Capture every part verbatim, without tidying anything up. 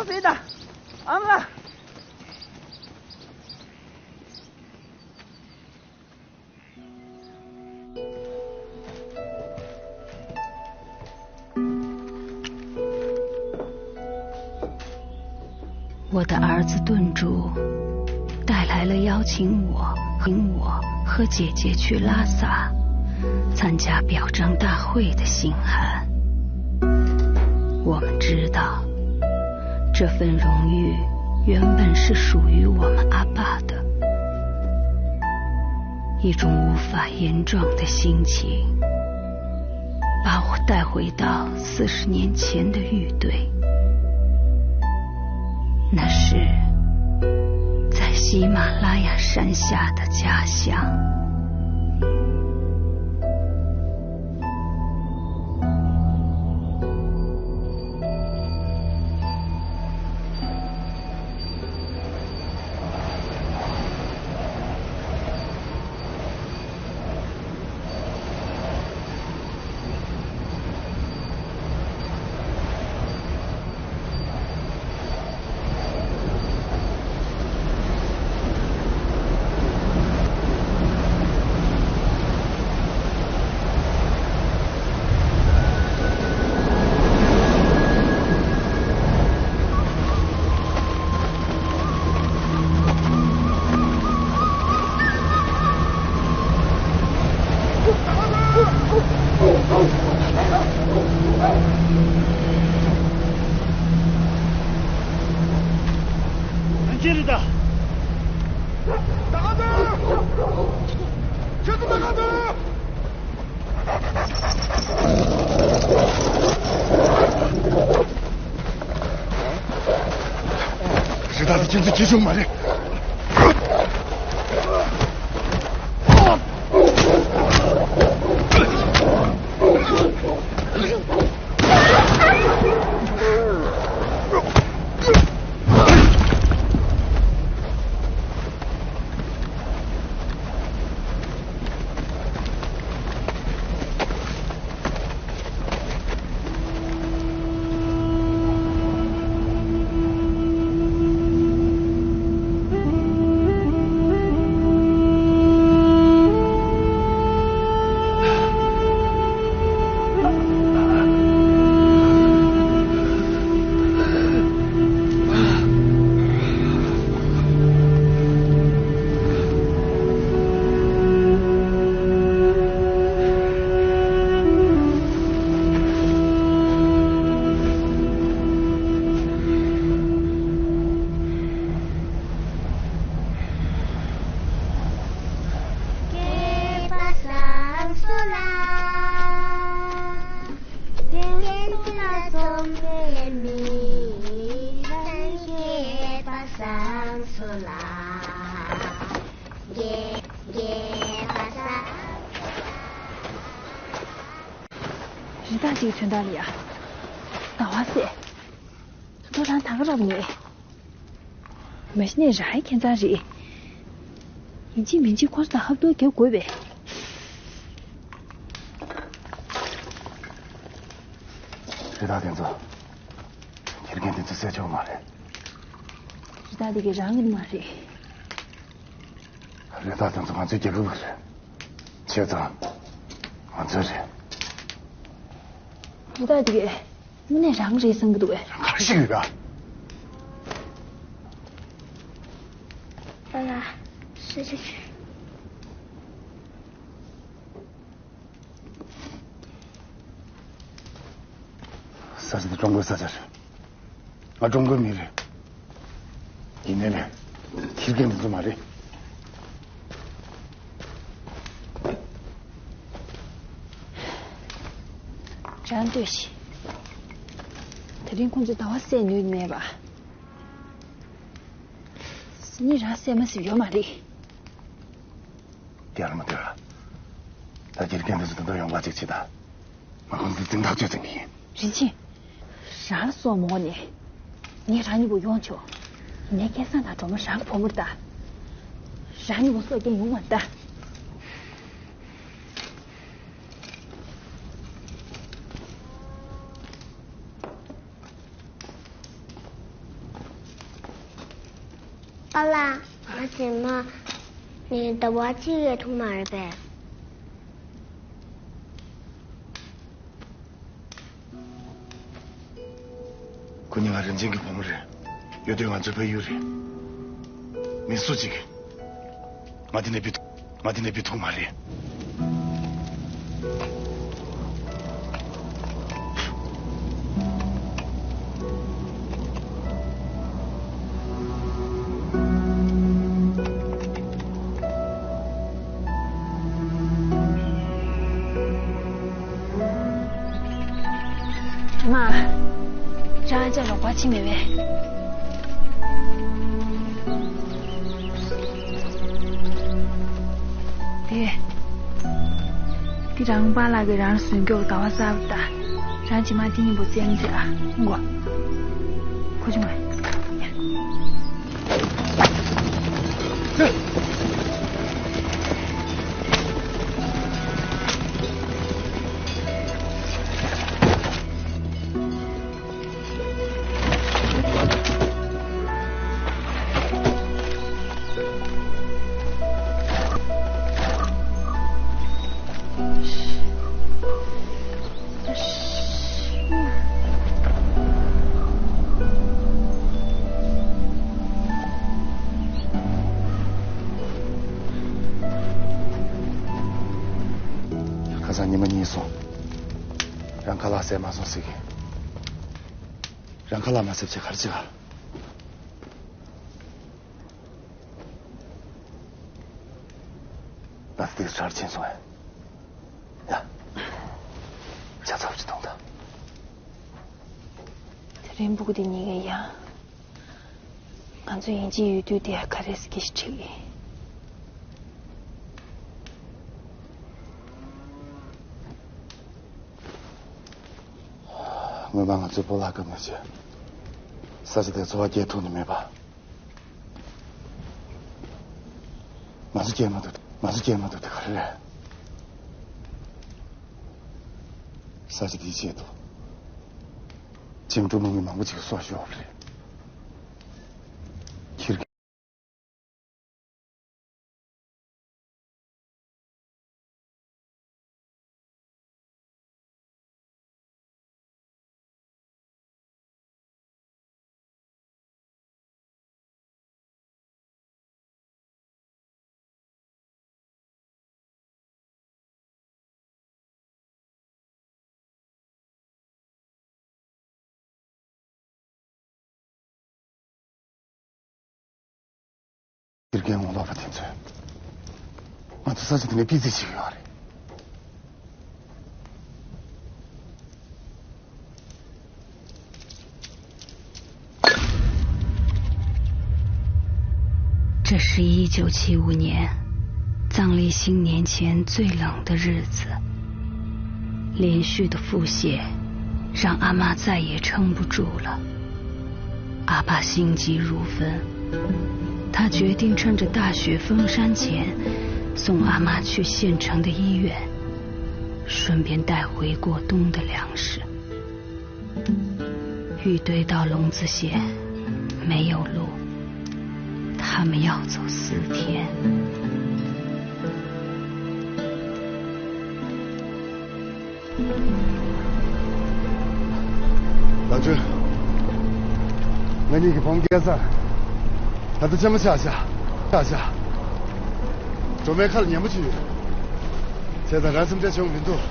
རེད་ད། ཨ་མ་ལགས། 我的儿子顿珠带来了邀请我、请我和姐姐去拉萨参加表彰大会的信函。我们知道，这份荣誉原本是属于我们阿爸的。一种无法言状的心情，把我带回到四十年前的玉堆。那是在喜马拉雅山下的家乡。 ཅི་རེད་ད། ད་ག་ཚོད། ཁྱོད་ཚོ་ད་ག་ཚོད། རི་དྭགས་དེ་ཁྱེད་ཚོ་སྐྱེ་ཆུང་མ་རེད། རི་དྭགས་ཅིག་གི་དོན་དག་ལ་ཡ། ཟླ་བ་ཟེར། ཁྱོད་རང་ད་ག་རབ་ནས། མ་གཞི་ནས་རང་ཡི་ཁྱད་མཚར་རེད། ཡིན་གཅིག་མིན་གཅིག་ཁོང་ཚོ་དང་ཧབ་ཐོབ་རྒྱག་དགོས་པས། རི་དྭགས་དེ་ཚོ། དགེ་རྒན་དེ་ཚོས་བསད་ཆོག་མ་རེད། རི་དྭགས་དེ་གས་རང་གི་མ་རེད། རི་དྭགས་དེ་ཚོ་ང་ཚོའི་རྒྱལ་ཁབ་ཀྱི་རེད། བྱས་ཙང་། ང་ཚོའི་རེད། རི་དྭགས་དེ་གས་དངོས་གནས་རང་རེད་བསམ་གྱི་འདུག་གས། རང་ག་རེ་ཞིག་ཡོད་ག། ཨ་ལ། ཤི་ཤི་ཤི། ས་ཆ་དེ་ཀྲུང་གོའི་ས་ཆ་རེད། ང་ཀྲུང་གོའི་མི་རེད། ཡིན་ནའི་ལས། ཁྱི་རྒན་དེ་ཚོ་མ་རེད། རང་ལྟོས་ཤིག། དེ་རིང་ཁོང་ཚོས་ཟླ་བ་བསད་ནུས་མེད་པ། སང་ཉིན་རང་བསད་མ་ཟིན་ཡོད་མ་རེད། དེ་ལ་མ་ལྟོས་ར། ད་དགེ་རྒན་དེ་ཚོ་ད་དུང་ཡོང་ག་ཅིག་བྱེད་ད། ང་ཁོང་ཚོ་འཛིང་ཐག་གཅོད་ཟིན་གྱི་ཡིན། རིན་ཆེན། རང་ལ་སྲོག་མོ་ནས། ངས་རང་གཉིས་པོ་ཡོང་ཆོག། ཡིན་ནའི་སྐལ་བཟང་དང་སྒྲོལ་མ་རང་བུ་མོར་ལྟ། རང་གཉིས་པོ་སྲོག་སྐྱེལ་ཡོང་བར་ལྟ། ཟླ་བ་གཅིག་ཡས་ཐུབ་མ་རེད་པས། ཁོ་གཉིས་ང་རིན་ཆེན་གྱི་བུ་མོ་རེད། ཡོད་དུས་ང་ཚོའི་ཕ་ཡུལ་རེད། མི་སུ་གཅིག་གིས་ང་འདི་ནས་ཕུད་ཐུབ། ང་འདི་ནས་ཕུད་ཐུབ་མ་རེད། མ། ཅང་ཅང་ལོག་པ་ཅི་མེད་པས། དེ། དེ་རང་པཱ་ལགས་ཀྱིས་རང་ལ་ཟུན་སྐྱོབ་ཟླ་བ་གསར་པ་ད། རང་ཅི་མ་དེ་གཉིས་པོ་བཙན་འཛུལ་ཨ། ཧུང་གོ། ཁོ་ཅུང་ཨ། ཁ་སང་ཉི་མ་གཉིས་སོང་། རང་ཁ་ལག་བཟས་མ་སོང་ཟེར་གི། རང་ཁ་ལག་མ་བཟས་བྱས་ག་རེ་བྱེད་ག། ད་ལྟ་དེ་གྲར་ཕྱིན་སོང་ཡ། ཡ། ཇ་ཚབ་ཅིག་འཐུང་དང་། དེ་རིང་སྤུ་གུ་དེ་གཉིས་ཀས་ཡ། ང་ཚོ་ཡིན་གཅིག་ཡོད་དུས་དེ་ཡ་ག་རེ་ཟེར་གི་ཞིག་ཁྲིད་ཡིན། སྔོན་མ་ང་ཚོའི་སྤོ་ལགས་སྐབས་ནས་བྱས། ས་ཆ་དེ་འཚོ་བ་སྐྱེལ་ཐུབ་ནི་མེད་པ། ང་ཚོ་སྐྱེལ་མ་ཐུབ། ང་ཚོ་སྐྱེལ་མ་ཐུབ་དེ་ག་རེ་རེད། ས་ཆ་དེའི་ཆེད་དུ། བཅིངས་འགྲོལ་དམག་མི་མང་པོ་ཅིག་སྲོག་ཤོར་བ་རེད། ཁྱེད། དགེ་རྒན་ངོ་ལོག་པ་དེ་ཚོས་ང་ཚོ་ས་ཆ་དེ་ནས་ཕྱིར་འཚོང་བྱེད་ཀྱི་ཡོད་རེད། 这是一九七五年藏历新年前最冷的日子，连续的腹泻让阿妈再也撑不住了。阿爸心急如焚，他决定趁着大雪封山前送阿妈去县城的医院，顺便带回过冬的粮食。 雨堆到龙子县，没有路，他们要走四天。老周，ང་གཉིས་ཀྱི་བུ་མོ་སྐལ་བཟང་། ད་ལྟ་ལྕམ་མོ་ཆགས་ཤག་ཆགས་ཤག་སྒྲོལ་མའི་ཁ་ལ་ཉན་པོ་ཅིག་ཡོད། བྱས་ཙང་རང་སེམས་ཁྲལ་བྱུང་མི་འདུག་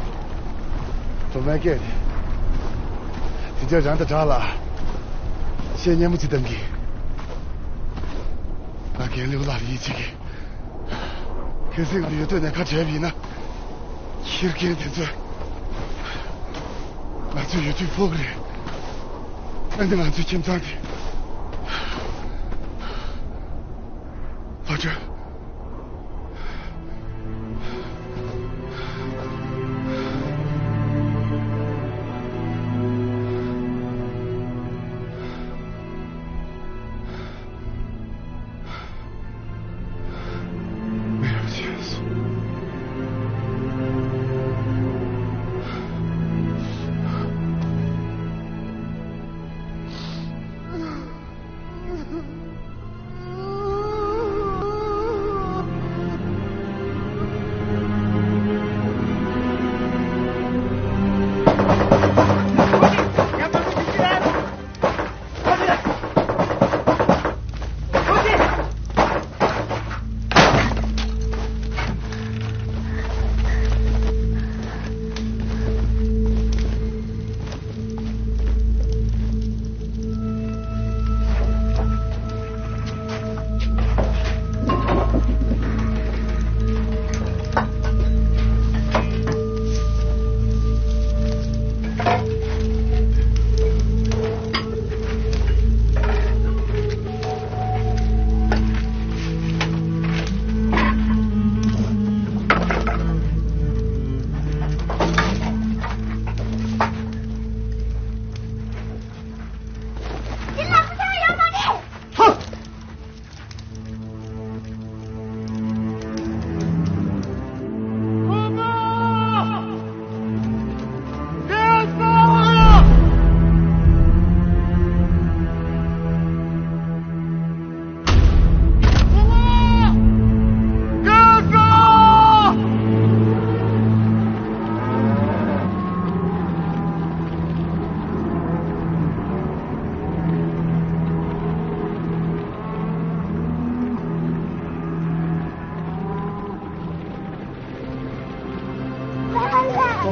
སྒྲོལ་མའི་སྐད་རེད། དེ་འདྲ་རང་དང་བྲག་ལ། བཤད་སྙན་མོ་ཅིག་གཏང་གི། ང་རྒན་ལེའུ་ལགས་ལ་ཡིད་ཆེས་ཀྱི། གལ་སྲིད་ང་ཡོད་དུས་ནས་ཁ་བྲལ་བ་ཡིན་ན། ཁྱི་རྒན་དེ་ཚོས་ང་ཚོའི་ཡུལ་དུས་ཕོག་གི་རེད། ཨ་ནི་ང་ཚོའི་ཁྱིམ་ཚང་དེ། ཕ་ཆོས།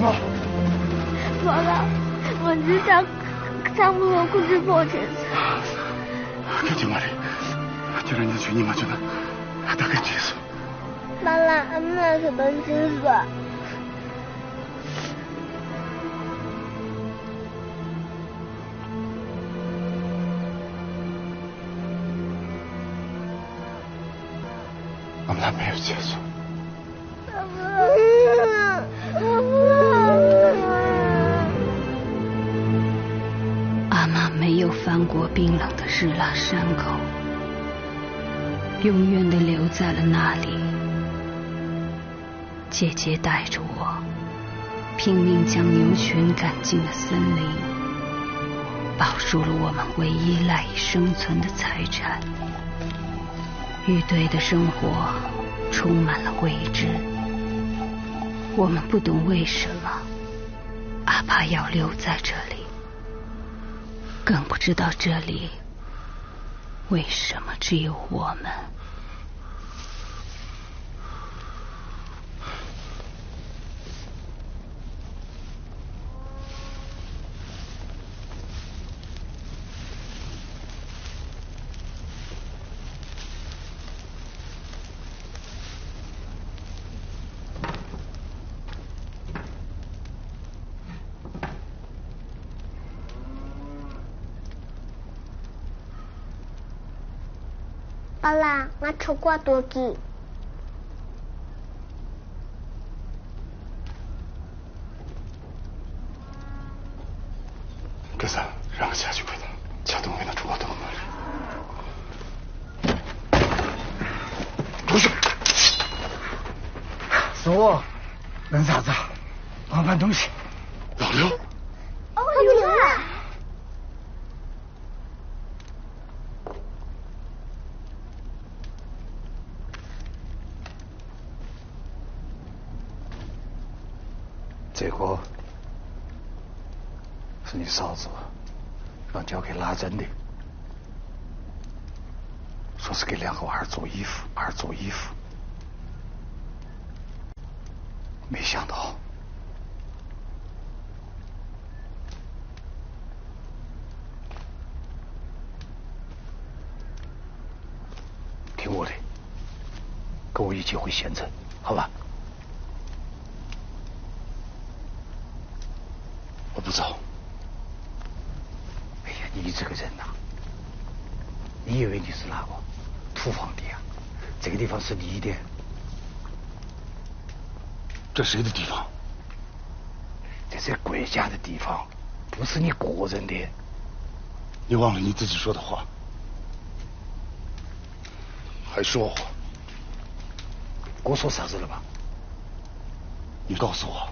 མ་ལགས། ང་ཚོའི་ཚང་ཚང་མ་ཁོ་ཚོས་ཕོག་བྱས་སོང་། ག་གེ་མ་རེད། ཁྱེད་རང་གཉིས་ཆོས་ཉིད་མ་བྱུང་ན་ད་ག་བྱས་སོང་། མ་ལགས། ཨ་མ་ལགས་ཁ་པར་འཛུལ་སོང་། ཨ་མ་ལགས་མེད་པ་བྱས་སོང་།阿妈没有翻过冰冷的日拉山口，永远地留在了那里。姐姐带着我，拼命将牛群赶进了森林，保住了我们唯一赖以生存的财产。乐队的生活充满了未知，我们不懂为什么阿爸要留在这里，更不知道这里为什么只有我们。ཨ་ལ། ང་གྲོད་ཁོག་ལྟོགས་ཀྱི། སྐལ་བཟང་། རང་གི་ཇ་ཆུ་ཁོལ་དང་། ཇ་འཐུང་གི་ན་གྲོད་ཁོག་ལྟོགས་མ་རེད། འགྲོ་ཤོག་བཟོ་བོ། ལན་ཚ་ཚ། ཨ་ཕ་འདུག་ཤི། ལགས་ལགས། ཨོ་ཡོད་ལ།结果是你嫂子让交给拉珍的，说是给两个娃儿做衣服，儿做衣服。没想到。听我的，跟我一起回县城，好吧？我不走。哎呀，你这个人呐，你以为你是哪个土皇帝啊？这个地方是你的。这谁的地方？这是国家的地方，不是你个人的。你忘了你自己说的话？还说谎。我说啥子了吗？你告诉我，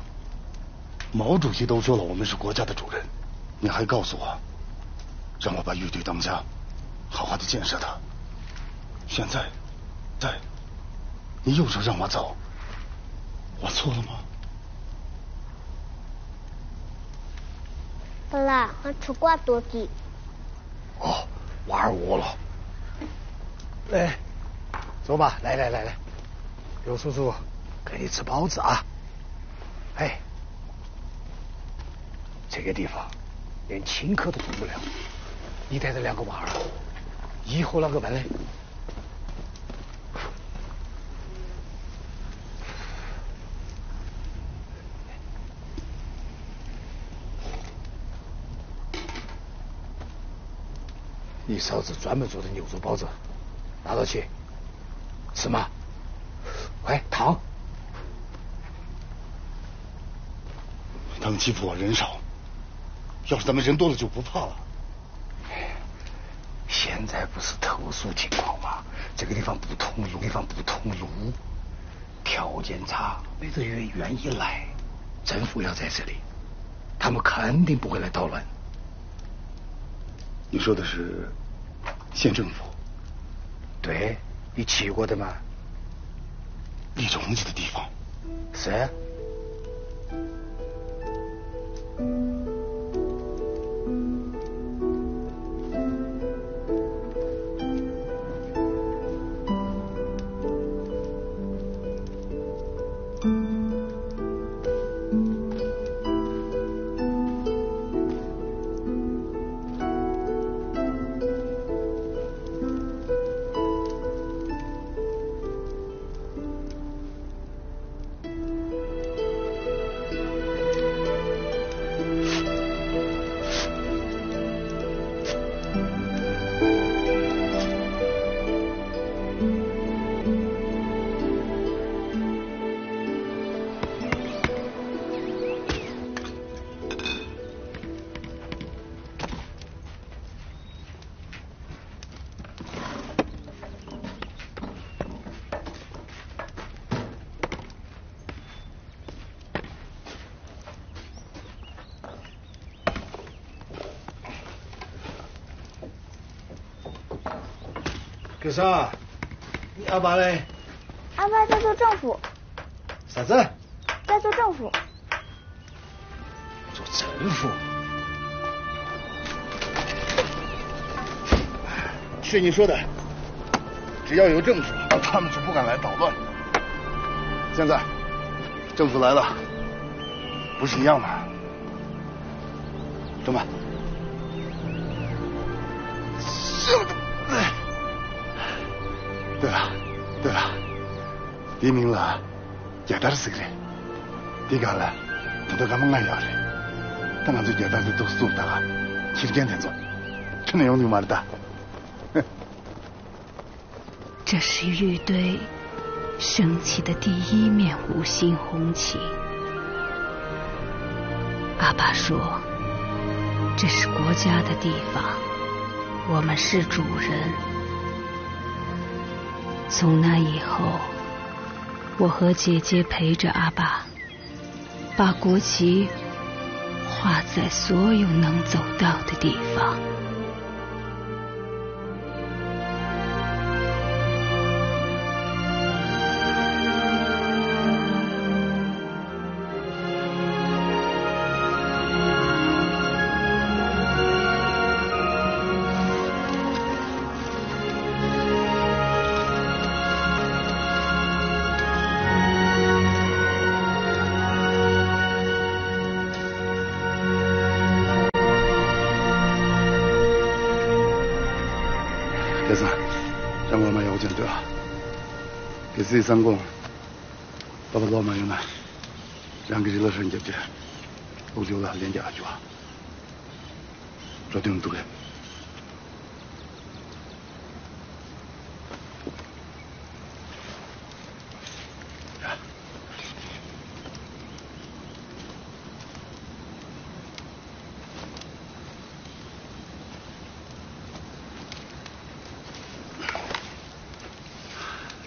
毛主席都说了，我们是国家的主人，你还告诉我，让我把乐队当家，好好的建设它。现在，在，你又说让我走，我错了吗？爸爸，我吃瓜多的。 哦，娃儿饿了。来，坐吧，来来来来，刘叔叔给你吃包子啊。哎，这个地方连请客都动不了，你带着两个娃儿，以后那个本来 你嫂子专门做的牛肉包子，拿到去，吃嘛。喂，糖。他们欺负我人少，要是咱们人多了就不怕了。现在不是特殊情况吗？这个地方不通用，地方不通用。 条件差，没这原原因来，政府要在这里，他们肯定不会来捣乱。你说的是县政府？对，你去过的吗？李崇基的地方。谁？格桑，你阿爸嘞？阿爸在做政府。啥子？在做政府。做政府？是你说的，只要有政府，他们就不敢来捣乱。现在政府来了，不是一样吗？ 走吧。对了，对了，དེའི་མིང་ལ་རྒྱལ་དར་ཟེར་གི་རེད། དེའི་སྒང་ལ་དོན་དག་སྐར་མ་ལྔ་ཡོད་རེད། ད་ང་ཚོས་རྒྱལ་དར་དེ་ཐོག་བཙུགས་ད་ག་ཁྱི་རྒན་དེ་ཚོ་ཁྱོན་ནས་ཡོང་ནི་མ་རེད་ད། 这是玉堆升起的第一面五星红旗。阿爸说，这是国家的地方，我们是主人。从那以后，我和姐姐陪着阿爸，把国旗画在所有能走到的地方。 སྐལ་བཟང་། ཅང་ངོ་མ་ཡག་པོ་ཅང་འདུག་ཨ། གལ་སྲིད་སང་དགོང་པ་ཕ་ལོག་མ་ཡོང་ན། རང་གི་རི་ལ་ཧྲན་རྒྱབ་ཀྱི་ལུག་ལུག་ལ་ལན་རྒྱག་རྒྱུ་ཨ། འགྲོ་དོན་འདུག་གས།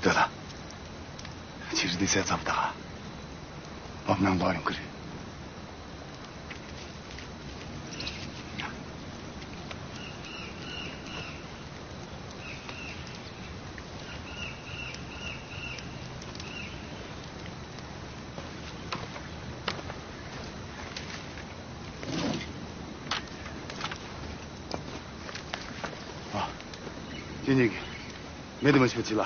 ལྟོས་དང་། ཕྱི་རི་འདི་གསལ་ཙམ་དང་། འོབ་ནང་ལོག་ཡོང་གི་རེད། ཨ། ཁྱེད་གཉིས་ཀྱིས་མེ་དེ་མ་ཕྱེ་བ་ཅི་ལ།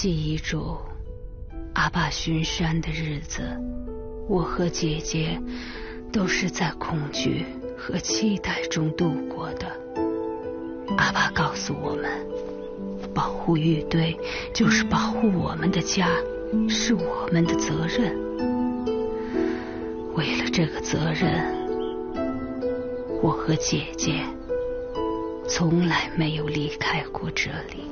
记忆中，阿爸巡山的日子，我和姐姐都是在恐惧和期待中度过的。阿爸告诉我们，保护玉堆就是保护我们的家，是我们的责任。为了这个责任，我和姐姐从来没有离开过这里。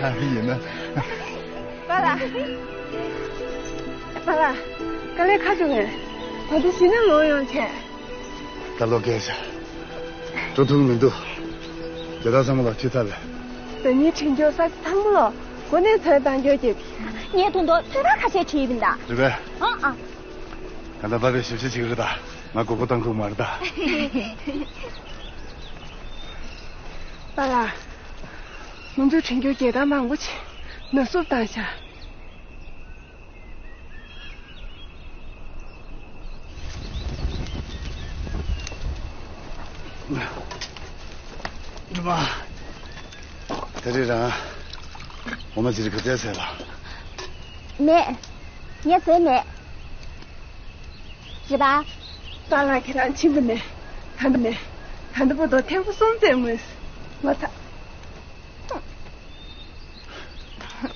རང་ཡིན་ན། པཱ་ལགས། པཱ་ལགས། དཀའ་ལས་ཁག་བྱུང་ངས། ད་དུང་གཞི་ནས་ལོག་ཡོང་བྱས། ད་ལོག་རྒྱག་བྱ། འགྲོ་ཐུབ་མི་འདུག་རྒྱལ་དར་ཚང་མ་ལ་ཁྲིད་ཚར་བས། ཟ་ཉིན་དྲིན་འཇོག་ས་ཚང་མ་ལོ་སྒོ་ནས་ཚོན་བཏང་འཇོག་བྱེད་པ། ངས་དུང་དོ་ཚོན་ར་ཁ་ཤས་བྲིས་པིན་ད། རེད་པས། ཨང་ཨང་། ག་ད་པ་པས་ཞིབ་ཞིབ་བྱེད་ཀྱི་རེད་ད། ང་མགོ་སྐོར་བཏང་ཐུབ་མ་རེད་ད། པཱ་ལགས། ང་ཚོའི་དྲན་རྒྱུ་རྒྱལ་ཐང་མང་པོ་ཅིག་ནག་སུབ་བཏང་ཤག་ཉི་མ། ད་རེས་རང་འོ་མ་ཟིལ་ག་ཚད་བཟས་པ། མེད། ངས་བཟས་མེད། རེད་པ། པཱ་ལགས་ཁྱེད་རང་ཕྱིན་པ་ནས་ད་ལྟ་ནས་ད་ལྟ་བར་དུ་ཐེངས་མ་གསུམ་བཙལ་མོད། ང་ད།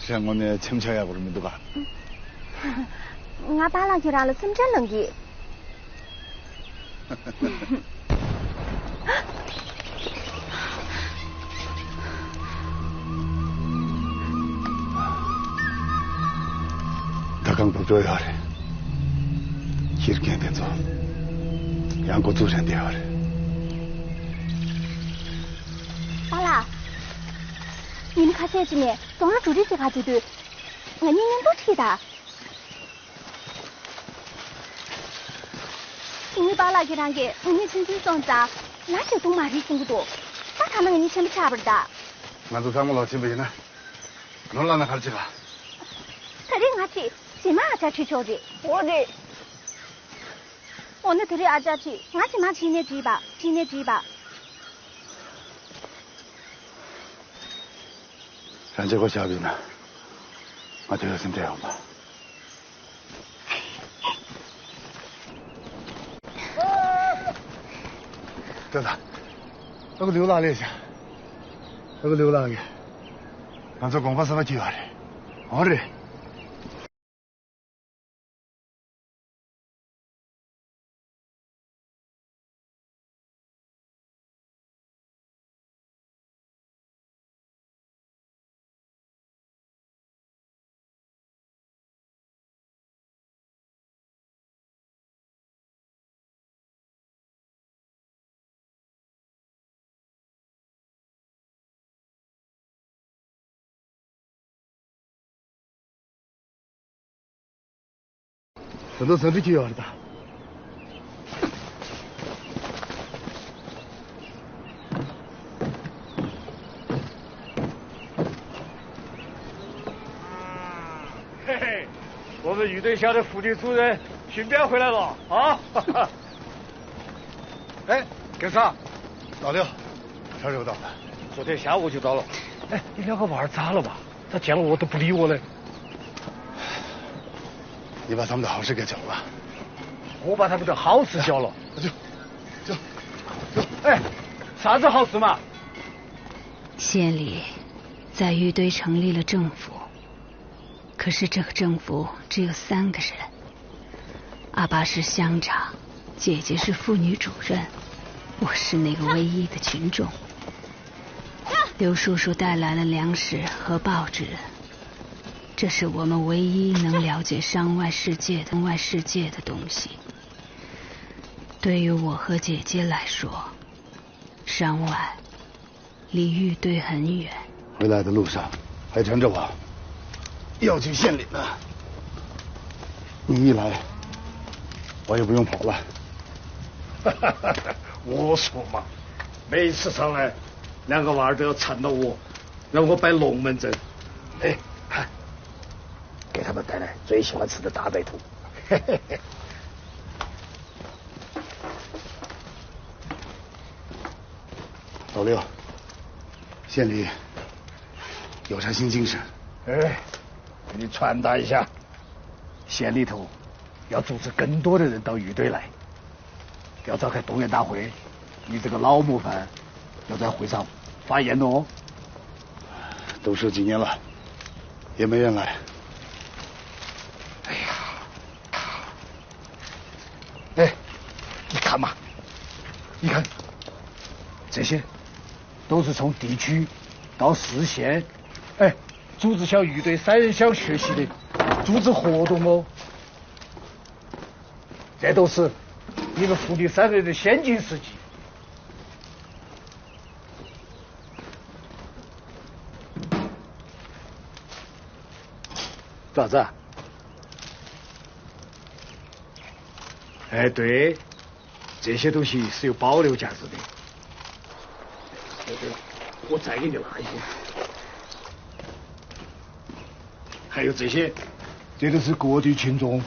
ཁྱེད་རང་དངོས་གནས་སེམས་ཆགས་ཡག་པོ་རེད་མི་འདུག་ག། ང་པཱ་ལགས་ཁྱེད་རང་ལ་སེམས་ཁྲལ་ལངས་ཀྱི། ད་གང་འགྲོ་འགྲོ་ཡོད་རེད། ཁྱི་རྒན་དེ་ཚོ་ཡང་འགོ་ཚུགས་རན་བསྡད་ཡོད་རེད། པཱ་ལགས། ཉིན་ཁ་ཤས་ཅིག་ནས་རྫོང་ལ་འགྲོ་རེས་བྱེད་ག་འགྲོ་དུས། ང་གཉིས་མཉམ་དུ་ཁྲིད་དང་། དེ་ནས་པཱ་ལགས་ཁྱེད་རང་གིས་ང་གཉིས་ཕྱིན་ཚུན་སོང་ཙང་ལ་ཞིག་འདུག་མ་རེད་གསུང་གི་འདུག་ད་ཐ་ན་ང་གཉིས་ཆེན་པོ་ཆགས་པ་རེད་ད། ང་ཚོ་ཚང་མ་ལོག་ཕྱིན་པ་ཡིན་ན། ནོར་ལ་ན་གར་ཅི་ག། ད་རེས་ང་ཁྲིད། རྗེས་མ་ཨ་ཅག་ཁྲིད་ཆོག་རེད། འོ་རེད། འོ་ན་ད་རེས་ཨ་ཅག་ཁྲིད། ང་རྗེས་མ་ཁྲིད་ནས་བྲིས་པ། ཁྲིད་ནས་བྲིས་པ། རང་བྱེད་སྒོ་བཞག་པ་ཡིན་ན། ང་དེ་ལ་སེམས་ཁྲལ་ཡོང་པ། ལྟོས་དང་། ཨ་ཁུ་ལིའུ་ལགས་སླེབས་ཤག་ཨ་ཁུ་ལིའུ་ལགས་ཀྱིས་ང་ཚོ་དགོངས་པ་གསར་པ་བསྐྱེད་ཡོད་རེད། འོ་རེད། ད་དུང་ཟ་འདྲི་ཁྱེར་ཡོད་རེད་ད། ཧེ་ཧེ། 我们鱼队下的伏地住人，寻边回来了啊！哎，给啥？老六，啥时候到的？昨天下午就到了。哎，你两个娃儿咋了吧？ 他见了我都不理我了。你把他们的好事给交了吧？我把他们的好事交了。就，就，就，哎，啥子好事嘛？县里在玉堆成立了政府，可是这个政府只有三个人。阿爸是乡长，姐姐是妇女主任，我是那个唯一的群众。刘叔叔带来了粮食和报纸，这是我们唯一能了解山外世界的，外世界的东西。对于我和姐姐来说，山外离玉堆很远。回来的路上还缠着我要去县里呢。你一来，我也不用跑了。我说嘛，每次上来，两个娃儿都要缠到我，让我摆龙门阵。哎，看，给他们带来最喜欢吃的大白兔。老六，县里有啥新精神？哎，给你传达一下，县里头要组织更多的人到玉堆来，要召开动员大会，你这个老模范要在会上发言哦。都说几年了，也没人来。哎呀，哎，你看嘛，你看，这些都是从地区到市县，哎，组织向玉堆三人乡学习的组织活动哦。这都是你们伏地山人的先进事迹。咋子啊？哎，对，这些东西是由保留价值的。我再给你拿一些。还有这些，这都是各地群众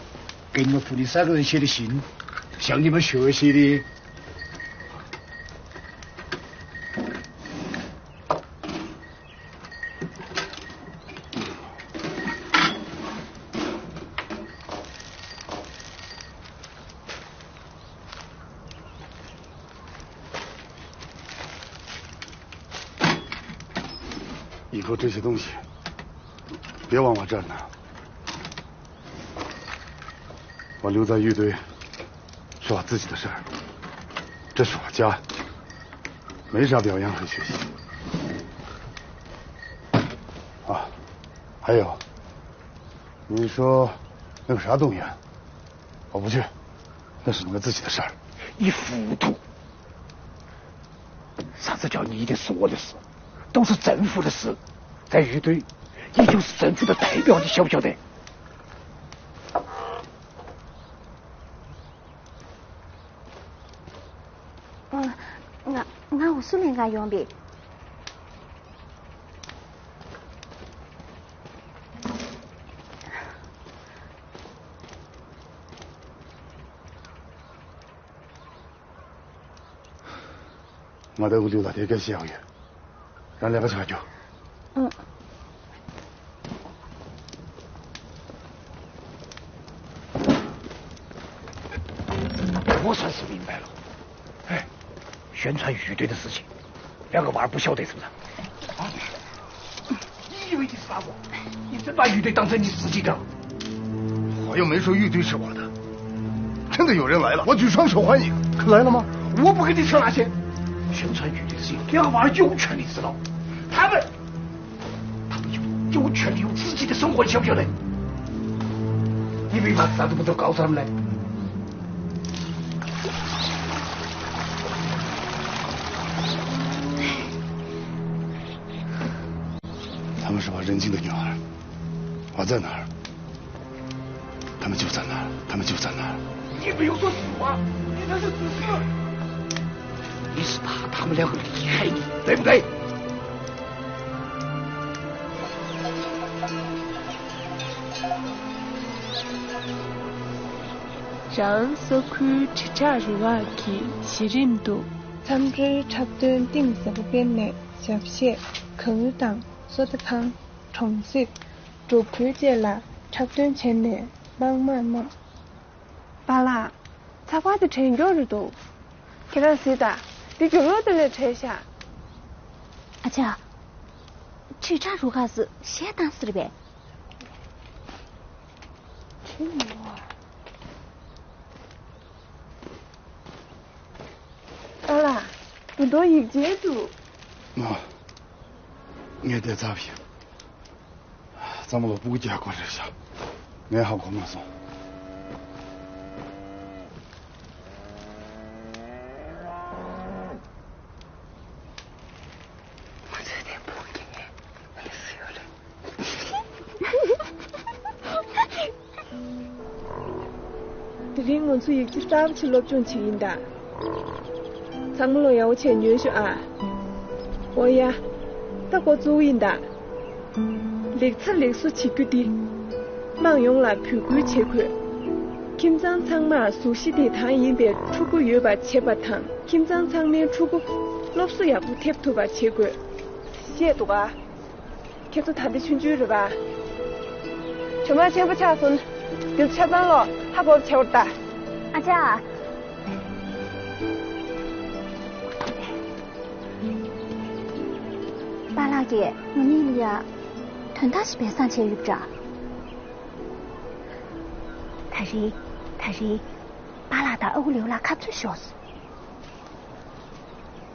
给你们父女三个人写的信，向你们学习的。 以后这些东西别往我这儿拿，我留在御堆是我自己的事儿，这是我家，没啥表扬和学习。啊，还有，你说那个啥东西啊？我不去，那是你们自己的事儿。你糊涂！ 啥子叫你的事我的事？都是政府的事，在御堆，你就是政府的代表，你晓不晓得？嗯，我，我有事情要用的。 ང་ད་འུ་ལུ་ལ་དེ་སྐད་བཤད་ཡོང་ཡོད། རང་ལས་ཀ་བྱ་རྒྱུ། ཨ།我算是明白了。哎，宣传御堆的事情，两个娃儿不晓得是不是？啊？ 你以为你是傻瓜？你真把御堆当成你自己的？我又没说御堆是我的，真的有人来了，我举双手欢迎。可来了吗？我不跟你扯那些。宣传御堆的事情，两个娃儿有权利知道。他们，他们有，有权利有自己的生活，你晓不晓得？你为嘛啥都不都告诉他们呢？ 他们是我认亲的女儿，我在哪儿，他们就在哪儿，他们就在哪儿。你没有说实话，你这是自私。你是怕他们两个离开你，对不对？ རང་ས་ཁུལ་དྲིལ་བསྒྲགས་རུ་ཁག་གི་གཞི་རིམ་དུ། མཚམས་སྦྱོར་འཁྲབ་སྟོན་གཏིང་ཟབ་པོ་སྤེལ་ནས་ཞབས་གཞས། གར་དང་བསོད་བདེ་ཁང་། གྲོང་གསེབ། འབྲོག་ཁུལ་བཅས་ལ་འཁྲབ་སྟོན་བྱས་ནས་དམངས་དམག་བསྣམས། པཱ་ལགས། ཚགས་པར་དེ་དྲན་སྐྱོར་རེད་འདུག་ཁྱེད་རང་གཟིགས་དང་། འདི་རྒྱུ་ནོར་དེ་ལས་བྲལ་ཤག་ཨ་ཅག་དྲིལ་བསྒྲགས་རུ་ཁག་སུ་གཞས་བཏང་ཟེར་བས། ཁྱེད་ནི་བ། ཨ་ལ། དུ་དོ་ཡིག་ཆེན་དུ། ཨ། ངས་དེ་ཚབ་ཡིན། ཚང་མ་ལོ་སྤུ་གུ་རྒྱག་དགོས་རེད་ཤག་ངས་ཧ་གོ་མ་སོང་། ང་ཚོའི་དེ་སྤུ་གུ་རྒྱག་ངས་ང་ལ་སུ་ཡོད་རེད། དེ་རིང་ང་ཚོ་ཡིག་ཆ་གསར་པ་ཞིག་སློབ་སྦྱོང་བྱེད་ཀྱི་ཡིན་ད། ཚང་མ་ལོ་ཡག་པོ་བྱས་ཉོན་ཤོག་ཨ། འོ་ཡ། ད་འགོ་བཙུགས་ཡིན་ད། ལེགས་ཚ་ལེགས་གསོ་བྱེད་རྒྱུ་འདི། དམངས་ཡོངས་ལ་འབོད་སྐུལ་བྱེད་དགོས། ཁྱིམ་ཚང་ཚང་མར་གཟུགས་གཞི་བདེ་ཐང་ཡིན་པའི་ཕྲུ་གུ་ཡོད་པ་བྱེད་པ་དང་། ཁྱིམ་ཚང་ཚང་མའི་ཕྲུ་གུ་སློབ་གསོ་ཡག་པོ་ཐེབས་ཐུབ་པ་བྱེད་དགོས། བཤད་འདུག་ག་ཁྱེད་ཚོ་ད་ལྟ་ཆུང་ཆུང་རེད་པ། གྲོ་མ་ཆེན་པོ་ཆགས་སོང་། འདིར་ཆ་ཚང་ལོ་ཧ་གོ་བྱེད་པར་ལྟ། ཨ་ཅག་པཱ་ལགས་ཀྱིས་ང་གཉིས་ལ་ཡ་དོན་དག་ཞིག་སྦས་གསང་བྱས་ཡོད་པ་འདྲ། ད་རེས། ད་རེས། པཱ་ལགས་དང་ཨ་ཁུ་ལེའུ་ལགས་ཁ་རྩོད་ཤོར་སོང་།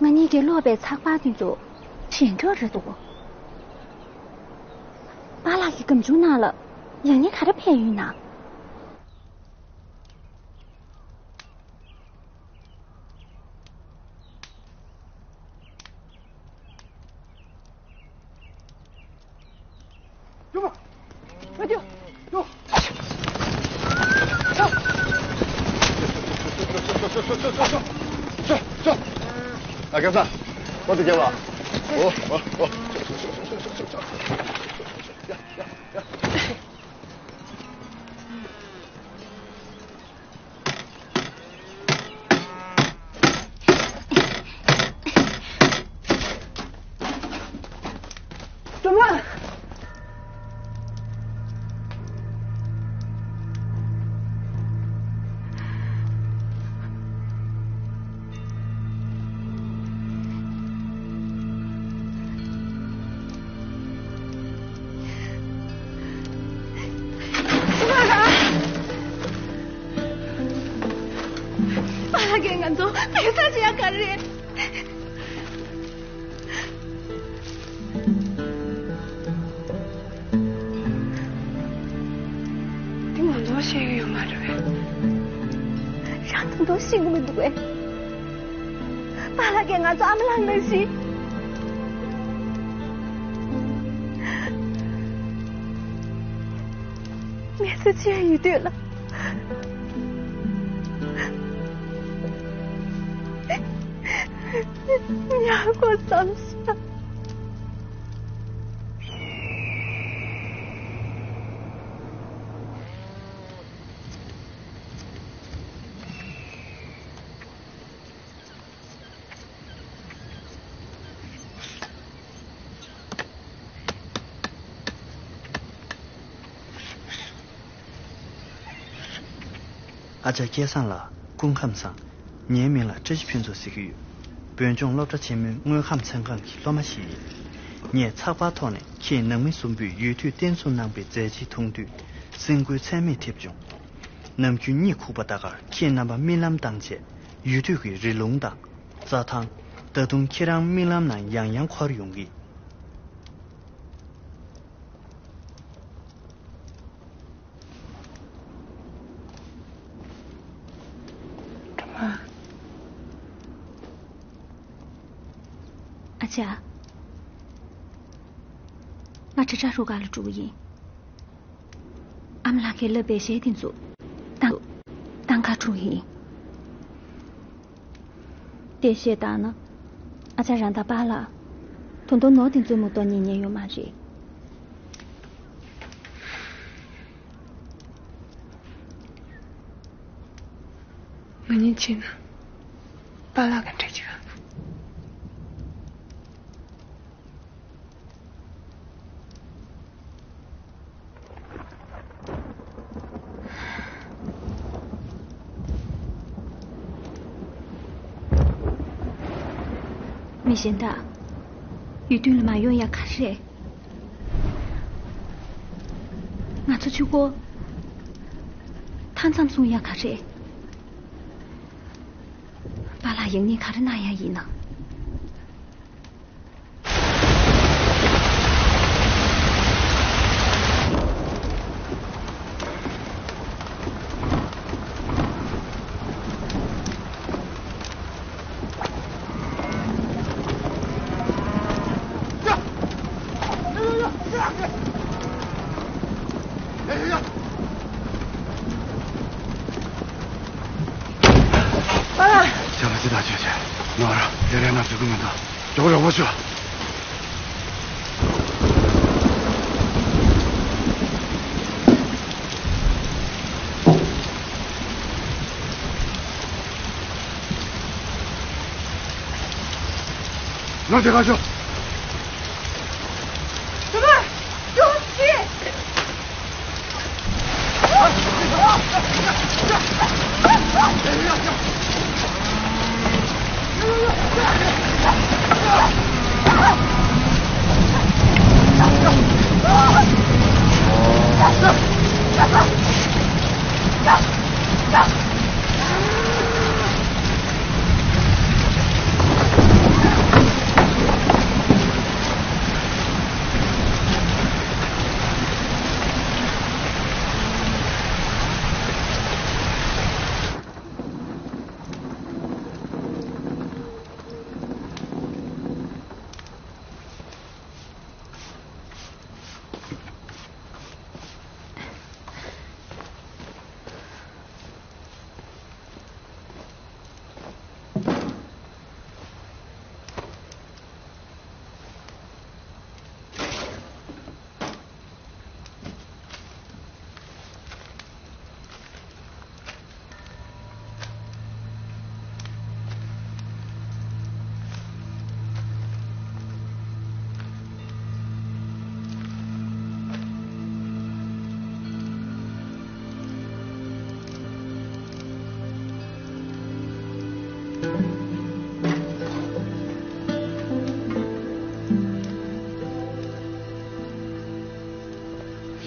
ང་གཉིས་ཀྱིས་ཀློག་པའི་ཚགས་པར་དེ་ཚོ་དྲན་སྐྱོར་རེད་འདུག་པཱ་ལགས་ཀྱི་སྒམ་ཆུང་ནང་ལ་ཡང་སྙིང་ག་རེ་ཕན་ཡོད་ན། ཨ། སྐལ་བཟང་། ཨོ་དེ་རྒྱབ་ལ། ཨོ་ཨོ་ཨོ། སྒྲོལ་མ། པཱ་ལགས་ཀྱིས་ང་ཚོ་བེལ་ས་བྱེད་ཡ་ག་རེ་རེད། འདི་ང་ཚོ་ཤེས་ཀྱི་ཡོད་མ་རེད་པས། རང་ད་དུང་ཤེས་ཀྱི་མི་འདུག་པས། པཱ་ལགས་ཀྱིས་ང་ཚོ་ཨ་མ་ལགས་ནང་བཞིན་མེད་ས་ཅི་ཡང་ཡོད་དུས་ལ། ཉར་དགོས་བསམ་ཤག་ཨ་ཅག་སྐལ་བཟང་ལགས། སྐུ་ཁམས་བཟང་། ངའི་མིང་ལ་བཀྲ་ཤིས་ཕུན་ཚོགས་ཟེར་གྱི་ཡོད། བོད་ལྗོངས་སློབ་གྲྭ་ཆེན་མོའི་དངོས་ཁམས་ཚན་ཁང་གི་སློབ་མ་ཞིག་ཡིན། ངས་ཚགས་པར་ཐོག་ནས་ཁྱེད་ནང་མི་གསུམ་པོས་ཡུལ་དུས་བརྟན་གསུམ་གནང་པའི་མཛད་རྗེས་མཐོང་དུས་སེམས་འགུལ་ཚད་མེད་ཐེབས་བྱུང་། ནམ་རྒྱུན་གཉིད་ཁུག་པ་ལྟ་གར་ཁྱེད་རྣམ་པ་རྨི་ལམ་བཏང་བྱས་ཡུལ་དུས་ཀྱི་རི་ལུང་དང་། རྩྭ་ཐང་། ད་དུང་ཁྱེད་རང་རྨི་ལམ་ནང་ཡང་ཡང་འཁོར་ཡོང་གི། སྒྲོལ་མ། ཨ་ཅག་ང་ཁྲ་ཁྲ་རུ་ག་ལ་འགྲོ་གི་ཡིན། ཨ་མ་ལགས་ཀྱིས་ལབ་པའི་གཞས་དེ་ཚོ་བཏང་བཏང་ག་འགྲོ་གི་ཡིན། དེ་བཤད་བཏང་ན། ཨ་ཅག་རང་དང་པཱ་ལགས། ད་དུང་ནོར་དེ་ཚོའི་མུ་ཏོག་རྙེད་མཁན་ཡོད་མ་རེད། ང་གཉིས་ཕྱིན་ན། པཱ་ལགས་ཀྱི་འདྲ་ཅིག་མི་གཞན་དག་ཡུལ་དུས་ལ་མ་ཡོང་ཡ་ག་རེ་རེད། ང་ཚོ་ཆུ་འགོ་མཐའ་མཚམས་སྲུང་ཡ་ག་རེ་རེད། པཱ་ལགས་ཡང་སྙིང་ག་རེ་གནང་ཡ་ཡིན་ན། ཨ། ཅག་ལ་ཅི་ད་བྱོས་བྱས། ནོར་དེ་རེ་ན་ཚུགས་ཀྱི་མི་འདུག་མགྱོགས་རོགས་པ་བྱོས། ནོར་དེ་ག་བྱོས།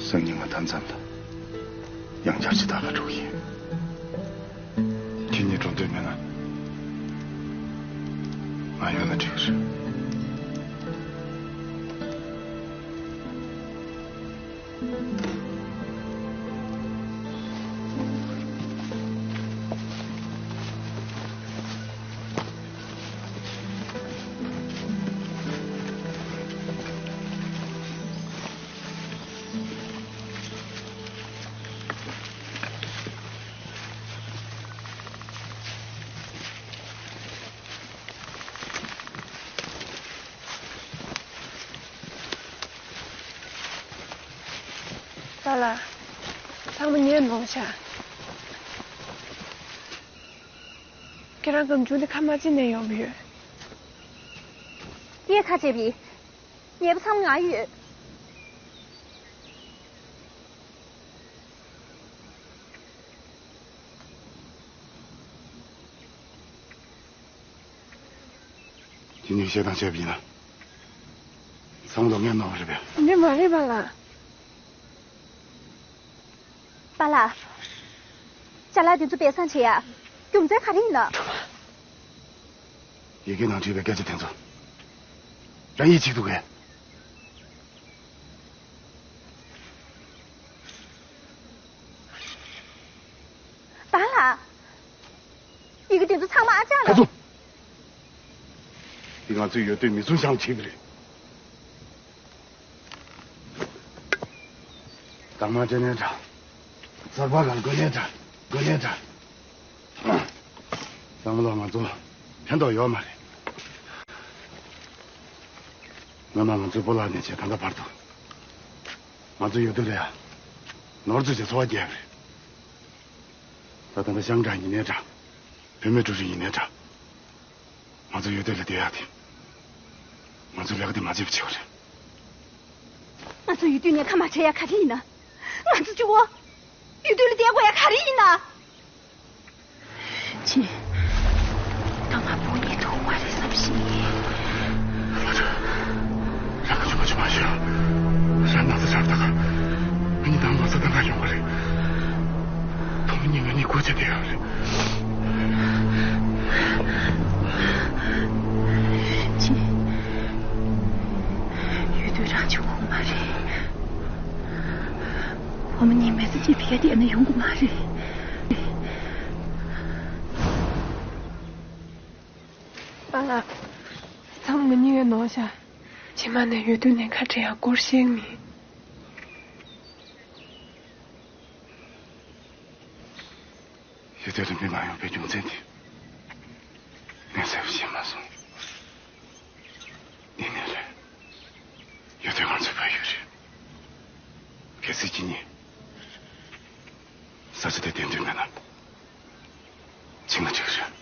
སང་ཉིན་ང་ད་མཚམས་ལ་ཡང་བསྐྱར་ཅིག་ལྟ་ག་འགྲོ་གི་ཡིན། ཁྱེད་གཉིས་འགྲོ་འདོད་མེད་ན། ང་ཡོད་ན་འགྲིག་གི་རེད། པཱ་ལགས། ཚང་མ་ཉོས་གནང་ཤག་ཁྱེད་རང་སྒམ་ཆུང་དེ་ཁ་མ་ཕྱེ་ནས་ཡོང་གི་ཡོད། ངས་ཁ་ཕྱེ་བི། ཉེས་པ་ཚང་མ་ང་ཡོད། ཁྱེད་གཉིས་བཤད་སྟངས་བྱས་པ་ཡིན་ན། བསམ་བློ་ངས་གནང་བ་རེད་པས། འདི་མ་རེད་པཱ་ལགས། པཱ་ལགས། ཅ་ལག་འདི་ཚོ་སྦས་གསང་བྱེད་ཡ། རྒྱུ་མཚན་ག་རེ་ཡིན་ན། ཡི་གེ་ནང་བྲིས་པའི་སྐད་ཆ་དེ་ཚོ། རང་ཡིད་ཆེས་འདུག་གས། པཱ་ལགས། ཡི་གེ་དེ་ཚོ་ཚང་མ་ཨ་ཅག་ལ། ཁ་ཚུམ། འདི་ང་ཚོའི་ཡོད་དུས་མི་ཚུན་ཆང་བྱས་པ་རེད། དང་མ་བྱས་ནའི་འདྲ། གསར་པ་གང་དགོས་ནའི་འདྲ། དགོས་ནའི་འདྲ། བསམ་བློ་ང་ཚོ་ཕན་ཐོགས་ཡོད་མ་རེད། སྔོན་མ་ང་ཚོའི་སྤོ་ལགས་ནས་བྱས་ད་ལྟ་བར་དུ། ང་ཚོ་ཡོད་དུས་ལ་ཡ། ནོར་འཛུལ་བྱས་འཚོ་བ་སྐྱེལ་བ་རེད། ད་ད་ལྟ་ཤང་ཀྲང་ཡིན་ནའི་འདྲ། བུད་མེད་ཀྲུའུ་རིན་ཡིན་ནའི་འདྲ། ང་ཚོ་ཡོད་དུས་ལ་བསྡད་ཡག་དེ། ང་ཚོའི་ལས་ཀ་དེ་མ་བྱས་པ་བྱས་པ་རེད། ང་ཚོ་ཡོད་དུས་ནས་ཁ་མ་བྲལ་ཡ་ག་རེ་ཡིན་ན། ང་ཚོ་གཅིག་པོ་ཡོད་དུས་ལ་བསྡད་དགོས་ཡ་ག་རེ་ཡིན་ན། ཅི། ད་ང་བུ་གཉིས་ཐུག་མ་རེད་བསམ་ཤེས། ལགས་སོ། རང་གི་ཆུང་མ་ཆུང་མ་ཤོད། རང་ན་ཚ་ཆགས་ད་ག་ང་གཉིས་དང་མ་ཚ་ད་ག་ཡོང་གི་རེད། ཐོག་མ་གཉིས་ང་གཉིས་སྒོ་ཕྱེ་བསྡད་ཡོད་རེད། ཅི། ཡོད་དུས་རང་ཆུང་ཁུག་མ་རེད། འོ་མ་གཉིས་མེ་ཚ་ཅིག་ཕི་ཡ་དེ་ན་ཡོང་གི་མ་རེད། པཱ་ལགས། ཚང་མ་ཉོས་གནང་ཤག་ཕྱི་མ་ནས་ཡོད་དུས་ནས་ཁ་བྲལ་ཡག་སྐོར་བཤད་མིན། ཡོད་དུས་ལ་མི་མ་ཡོང་པའི་རྒྱུ་མཚན་དེ་ངས་གསལ་པོ་ཤེས་མ་སོང་། ཡིན་ནའི་རེད། ཡོད་དུས་ང་ཚོའི་ཕ་ཡུལ་རེད། གལ་སྲིད་ཁྱེད་གཉིས་ས་ཆ་དེ་བདེ་འདོད་མེད་ན། ཕྱིན་ན་འགྲིག་གི་རེད།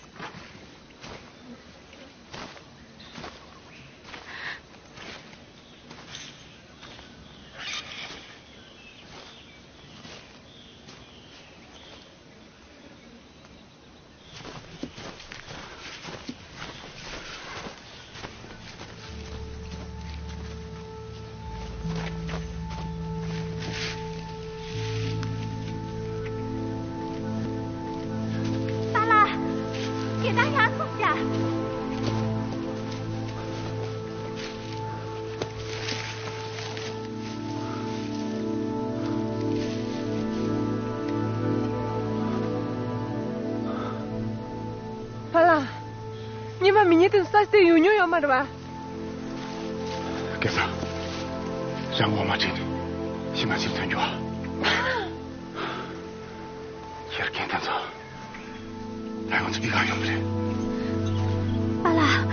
པཱ་ལགས། ཁྱེད་རང་ཡར་སོང་ཤག་པཱ་ལགས། ཉི་མ་མི་ཉིད་དུ་ས་སྟེང་ཡོང་མྱོང་ཡོད་མ་རེད་པ། སྐལ་བཟང་། རང་ངོ་མ་དྲན་ནས་ཤི་མ་ཤི་ཐོན་རྒྱུ་ཨ། ཁྱེད་རྒན་དེ་ཚོ། ད་ང་ཚོ་འདི་ག་ཡོང་གི་རེད། པཱ་ལགས།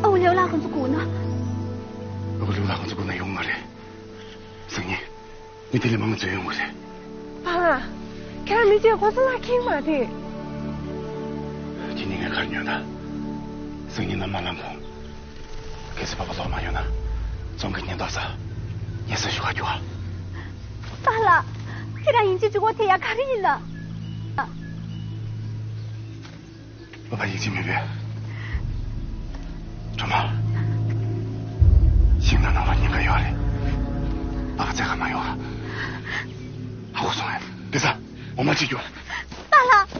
ཨ་བུ་ལེའུ་ལགས་ཁོང་ཚོ་སྒུག་ན། ཨ་བུ་ལེའུ་ལགས་ཁོང་ཚོ་སྒུག་ན་ཡོང་མ་རེད། སང་ཉིན། མི་དེ་ལས་མང་ཙམ་ཡོང་གི་རེད། པཱ་ལགས། ཁྱེད་རང་མི་དེ་ཁོ་ཚོ་ལ་ཁེངས་མ་རེད། ཁྱེད་ནི་ངས་གར་ཉོན་ད། སང་ཉིན་ནམ་མ་ལངས་གོང་། གལ་སྲིད་པ་ཕ་ལོག་མ་ཡོང་ན། ཙོང་གི་ཉེན་རྟོག་ས། ཉེན་སེལ་ཞུ་ག་རྒྱུ་ཨ། པཱ་ལགས། ཁྱེད་རང་ཡིན་གཅིག་གཅིག་པོ་དེ་ཡ་ག་རེ་ཡིན་ན། ཨ་ཕ་ཡིད་ཆེས་མེད་པས། སྒྲོལ་མ། ཤིང་ནགས་ནང་ལ་ཉེན་ཁ་ཡོད་རེད། ཨ་ཕ་བཙལ་ག་མ་ཡོང་ཨ། ཧ་གོ་སོང་ངས། དེ་ས་འོ་མ་ཅིག་རྒྱུགས། པཱ་ལགས།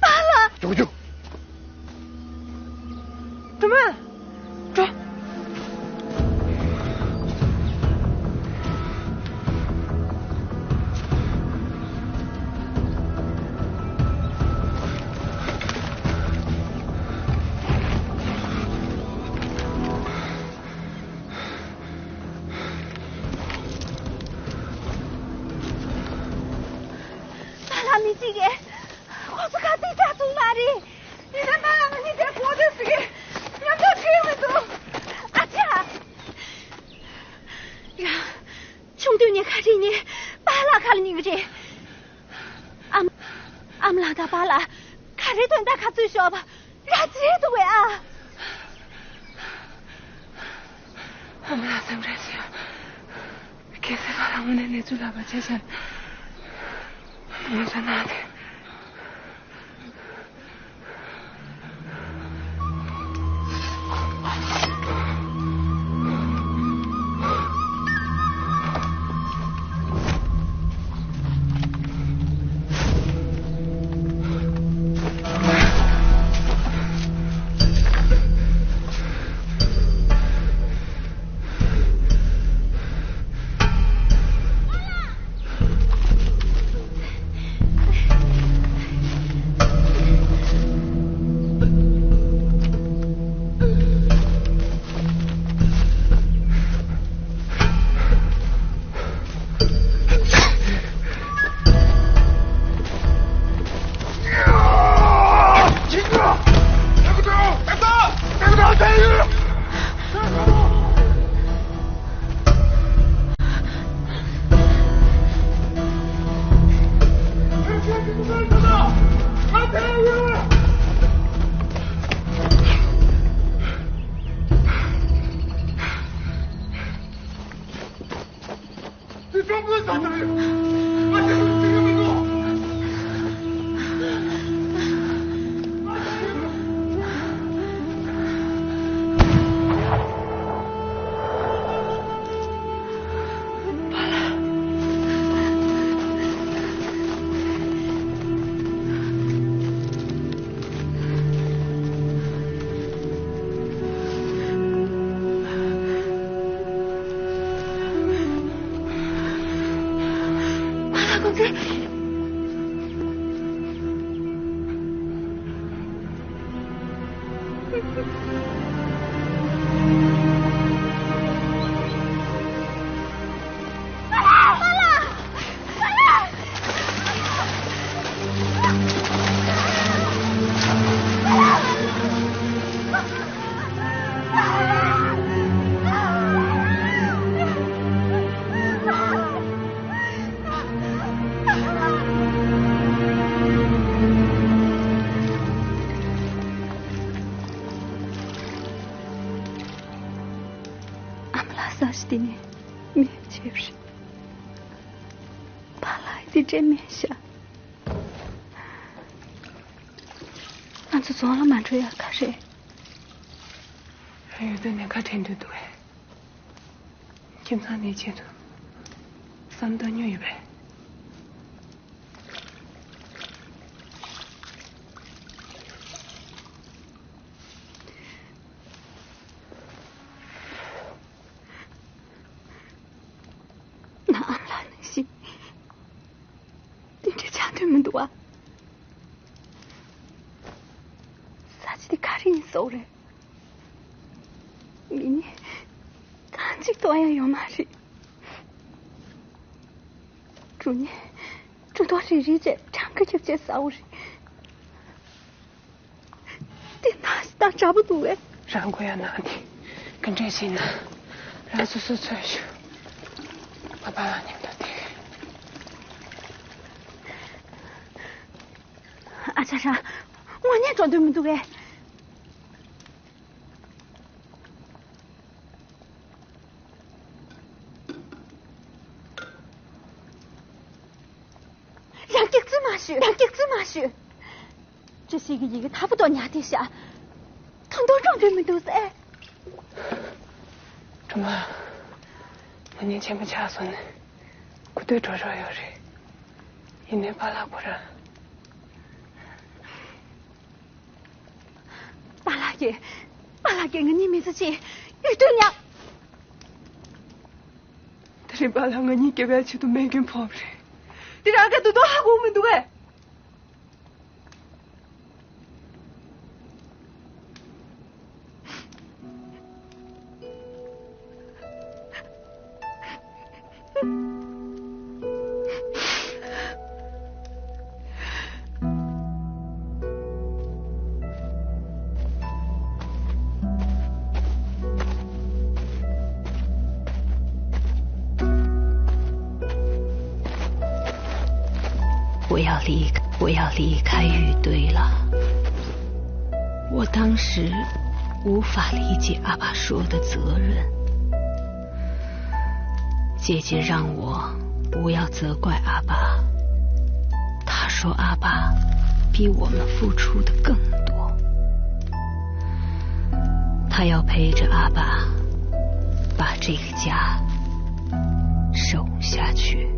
པཱ་ལགས། རྒྱུགས་རྒྱུགས། སྒྲོལ་མ། འགྲོ། པཱ་ལགས་མི་གཅིག་གིས་ཁོ་ཚོ་ག་ཚོད་དྲག་བཙུགས་མ་རེད། ཡིན་ན་པཱ་ལགས་ང་གཉིས་དེ་གོ་དུས་ཟིག་མཉམ་དུ་ཁྲིད་མི་འདུག་ཨ་ཅག་ཡ། ཆུང་དུས་ནས་ཁ་ཧྲི་ནས་པཱ་ལགས་ཁ་ལ་ཉིག་རེད། ཨམ། ཨམ་ལགས་དང་པཱ་ལགས་ཁ་རི་དོན་དག་ག་ཚོད་ཤོར་བ་ར་ཅི་རེད་འདུག་བས་ཨ། ཨམ་ལགས་སེམས་ཁྲལ་བྱེད། གལ་སྲིད་ཁ་ལ་དངོས་གནས་གནས་ཚུལ་ལབ་པ་བྱས་ཤག་ང་ཚོ་ནང་དེ། ཨ་མ་ལགས་ས་ཞིག་དེ་ནས་མི་ཆེ་བ་རེད། པཱ་ལགས་དེ་འདྲས་མེད་ཤག་ང་ཚོ་རྫོང་ལ་མ་འགྲོ་ཡག་ག་རེད། ཡུལ་དུ་ནས་ཁ་བྲལ་འདོད་འདུག་གས། ཁྱིམ་ཚང་ནས་ཆེད་དུ་བསམ་བཏང་མྱོང་ཡོད་པས། ང་ཨ་མ་ལགས་ནང་བཞིན་དེ་འདྲ་ཆགས་འདོད་མི་འདུག་ཨ། ས་ཆ་དེ་ག་རེ་ཡིན་ཟེར་བ་རེད། མི་ནི་ཐང་ཅིག་གཏོང་ཡ་ཡོད་མ་རེད། གྲུ་ནི་གྲུ་ཐོག་རིལ་རིལ་བྱས་གྲང་གི་ཁྱབ་བྱས་ཟ་བ་རེད། དེ་ན་ཞིག་དང་འདྲ་པོ་འདུག་གས། རང་དགོས་ཡ་ན་དེ་ག་འདྲས་ཤིག་ན་རང་སོ་སོ་འཚོལ་ཞུ། ང་པཱ་ལགས་མཉམ་དུ་བསྡད། ཨ་ཅག་རང་དངོས་གནས་འགྲོ་འདོད་མི་འདུག་གས། ཡང་སྐྱག་རྫུན་མ་ཤོད། ཡང་སྐྱག་རྫུན་མ་ཤོད། བཀྲ་ཤིས་ཀྱི་ཡི་གེ་དྭགས་པོ་ཏོ་ཉར་བསྡད་ཤག་ཐོང་ཐོང་འགྲོ་འདོད་མི་འདུག་ཟེར། སྒྲོལ་མ། ང་གཉིས་ཆེན་པོ་ཆགས་སོང་ནས། ལྟོས་འགྲོ་རོགས་ཡོད་རེད། ཡིན་ནའི་པཱ་ལགས་ཁོ་རང་། པཱ་ལགས་ཀྱིས། པཱ་ལགས་ཀྱིས་ང་གཉིས་མི་ཚེ་གཅིག་གཡུལ་སྟོན་ཡང་། དེ་རིང་པཱ་ལགས་ང་གཉིས་སྐྱོབ་པའི་ཆེད་དུ་རྨས་སྐྱོན་ཕོག་པ་རེད། དེ་རང་གིས་དུ་དོ་ཧ་གོ་མི་འདུག་གས།不要离，不要离开雨堆了。我当时无法理解阿爸说的责任。姐姐让我不要责怪阿爸，她说阿爸比我们付出的更多。她要陪着阿爸把这个家守下去。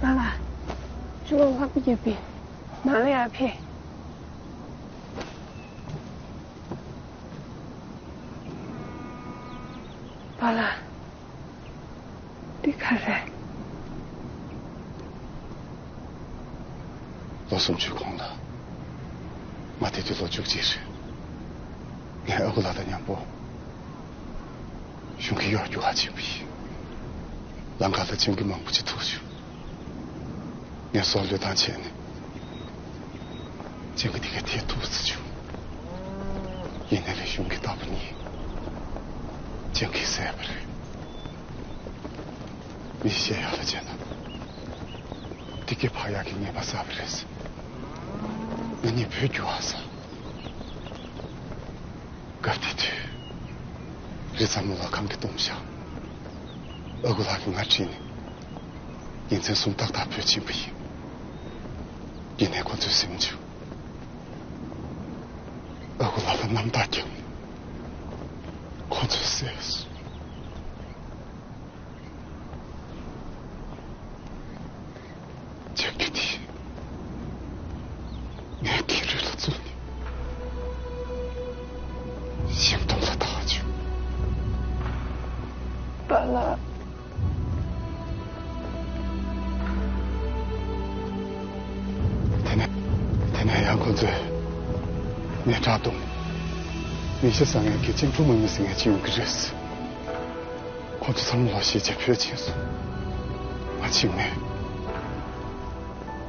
ང་ལ་ཅུང་ལྷག་པ་ཡོད་པས་ནང་ལ་ཡར་ཕེབས། པཱ་ལགས། འདི་ག་རེད། ལོ་སུམ་ཅུ་གོང་ལ། ང་དེ་དུས་ལོ་བཅུ་གཅིག་རེད། ངས་ཨ་ཁུ་ལགས་དང་མཉམ་པོ་གཞུང་གི་གཡོག་རྒྱུག་ག་ཕྱིན་པ་ཡིན། ལམ་ཁ་ལ་སྤྱང་ཀི་མང་པོ་ཅིག་ཐུག་བྱུང་། ངས་སྲོག་བློས་བཏང་བྱས་ནས། སྤྱང་ཀི་དེ་གའི་ཐད་ཐུག་ཚུད་བྱུང་། ཡིན་ནའི་ལས་གཞུང་གི་བདག་པོ་གཉིས་སྤྱང་ཀི་བསད་པ་རེད། མི་བཤད་ཡག་ལ་བྱས་ན། དེ་གའི་ཕག་གཡག་གིས་ངན་པ་བསགས་པ་རེད། ང་གཉིས་བོད་རྒྱུག་ག་ཟེར། སྐབས་དེ་དུས། རི་ཚང་མ་ལ་ཁང་གིས་བཏུམས་བཞག། ཨ་ཁུ་ལགས་ཀྱིས་ང་ཁྲིད་ནས། ཉིན་མཚན་གསུམ་ཏག་ཏག་བོད་ཕྱིན་པ་ཡིན། ཡིན་ནའི་ཁོ་ཚོས་སེམས་ཆུང་། ཨ་ཁུ་ལགས་ལ་རྣམ་དག་བརྒྱབ་ནས། ཁོ་ཚོས་བསད་སོང་། ལྕགས་ཀྱུ་དེ་ངའི་ཕྱི་རོལ་ལ་བཙུགས་ནས་ཤིང་སྡོང་ལ་བཏགས་བྱུང་། པཱ་ལགས། དེ་ནས་དེ་ནས་ཡང་ཁོ་ཚོས་ངའི་བྲག་བརྡུངས། མི་ཤི་ས་ངན་གྱི་གཅིག་འཁྲུག་མ་མི་ཟིན་ངན་གཅིག་ཡོང་གི་རེད། ཁོ་ཚོ་ཚང་མ་ལོག་ཤེས་བྱས་བོད་ཕྱིན་སོང་། ང་ཕྱིན་ནས་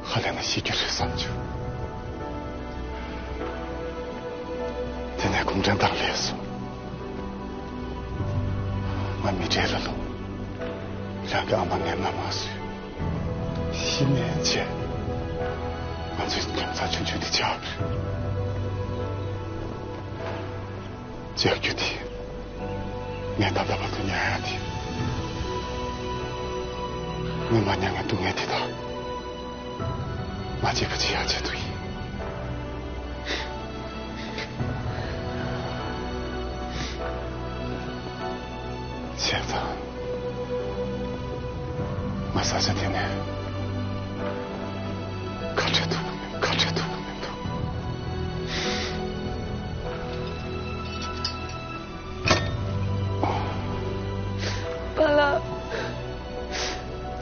ཧ་ལས་ན་ཤི་རྒྱུ་རེད་བསམ་བྱུང་། དེ་ནས་གུང་ཁྲན་ཏང་ལས་སོང་། ང་མི་གྲལ་ལ་ལོག། རང་གི་ཨ་མ་ངན་པ་མ་བཟོས། ཤི་ནས་བྱས། ང་ཚོའི་ཁྱིམ་ཚང་ཆུང་ཆུང་དེ་ཆགས་པ་རེད། ལྕགས་ཀྱུ་དེ། ངས་ད་ལྟ་བར་དུ་མྱངས་ཡག་དེ། སྔོན་མ་མྱངས་མྱངས་སྡུག་བསྔལ་དེ་དག་མ་བརྗེད་པ་བྱེད་ཡག་ཆེད་དུ་ཡིན། བྱས་ཙང་། ང་ས་ཆ་དེ་ནས་ཁ་བྲལ་ཐུབ་ཀྱི་མི་འདུག་ཁ་བྲལ་ཐུབ་ཀྱི་མི་འདུག་པཱ་ལགས།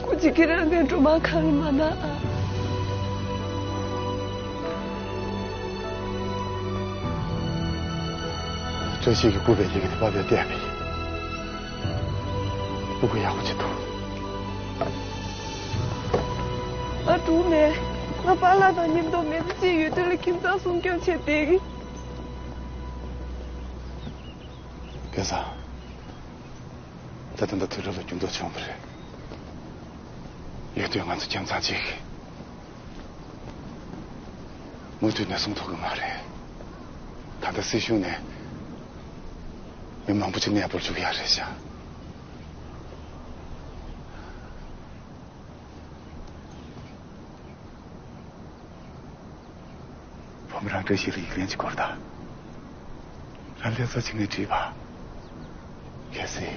སྐུ་མཁྱེན། ཁྱེད་རང་གི་སྒྲོལ་མ་གང་ཡིན་མ་ན་ཨ། བཀྲ་ཤིས་ཀྱི་སྤུ་བས་ཡི་གེ་དེ་པ་ཕས་བལྟས་པ་ཡིན། སྤུ་གུ་ཡག་པོ་ཅིག་འདུག་ཨ་དྲུག་མེད། ང་པཱ་ལགས་དང་མཉམ་དུ་མི་ཚེ་གཅིག་ཡོད་དུས་ལ་ཁྱིམ་ཚང་སྲུང་སྐྱོབ་བྱས་བསྡད་ཀྱི། སྐལ་བཟང་། ད་ལྟ་འདི་དུས་རབས་ལ་འགྱུར་ལྡོག་བྱུང་བ་རེད། ཡོད་དུས་ང་ཚོ་ཁྱིམ་ཚང་གཅིག་མུ་མཐུད་ནས་སྲུང་ཐུབ་ཀྱི་མ་རེད། ད་ལྟ་སྲིད་གཞུང་ནས་མི་མང་པོ་ཅིག་གནས་སྤོར་བཅུག་ཡ་རེད་ཤག་བུ་མོ་རང་བཀྲ་ཤིས་ལ་ཡིག་ལན་གཅིག་སྐོར་དང་། རང་ལས་ཚོ་གཅིག་ནས་བྲིས་པ། གལ་སྲིད།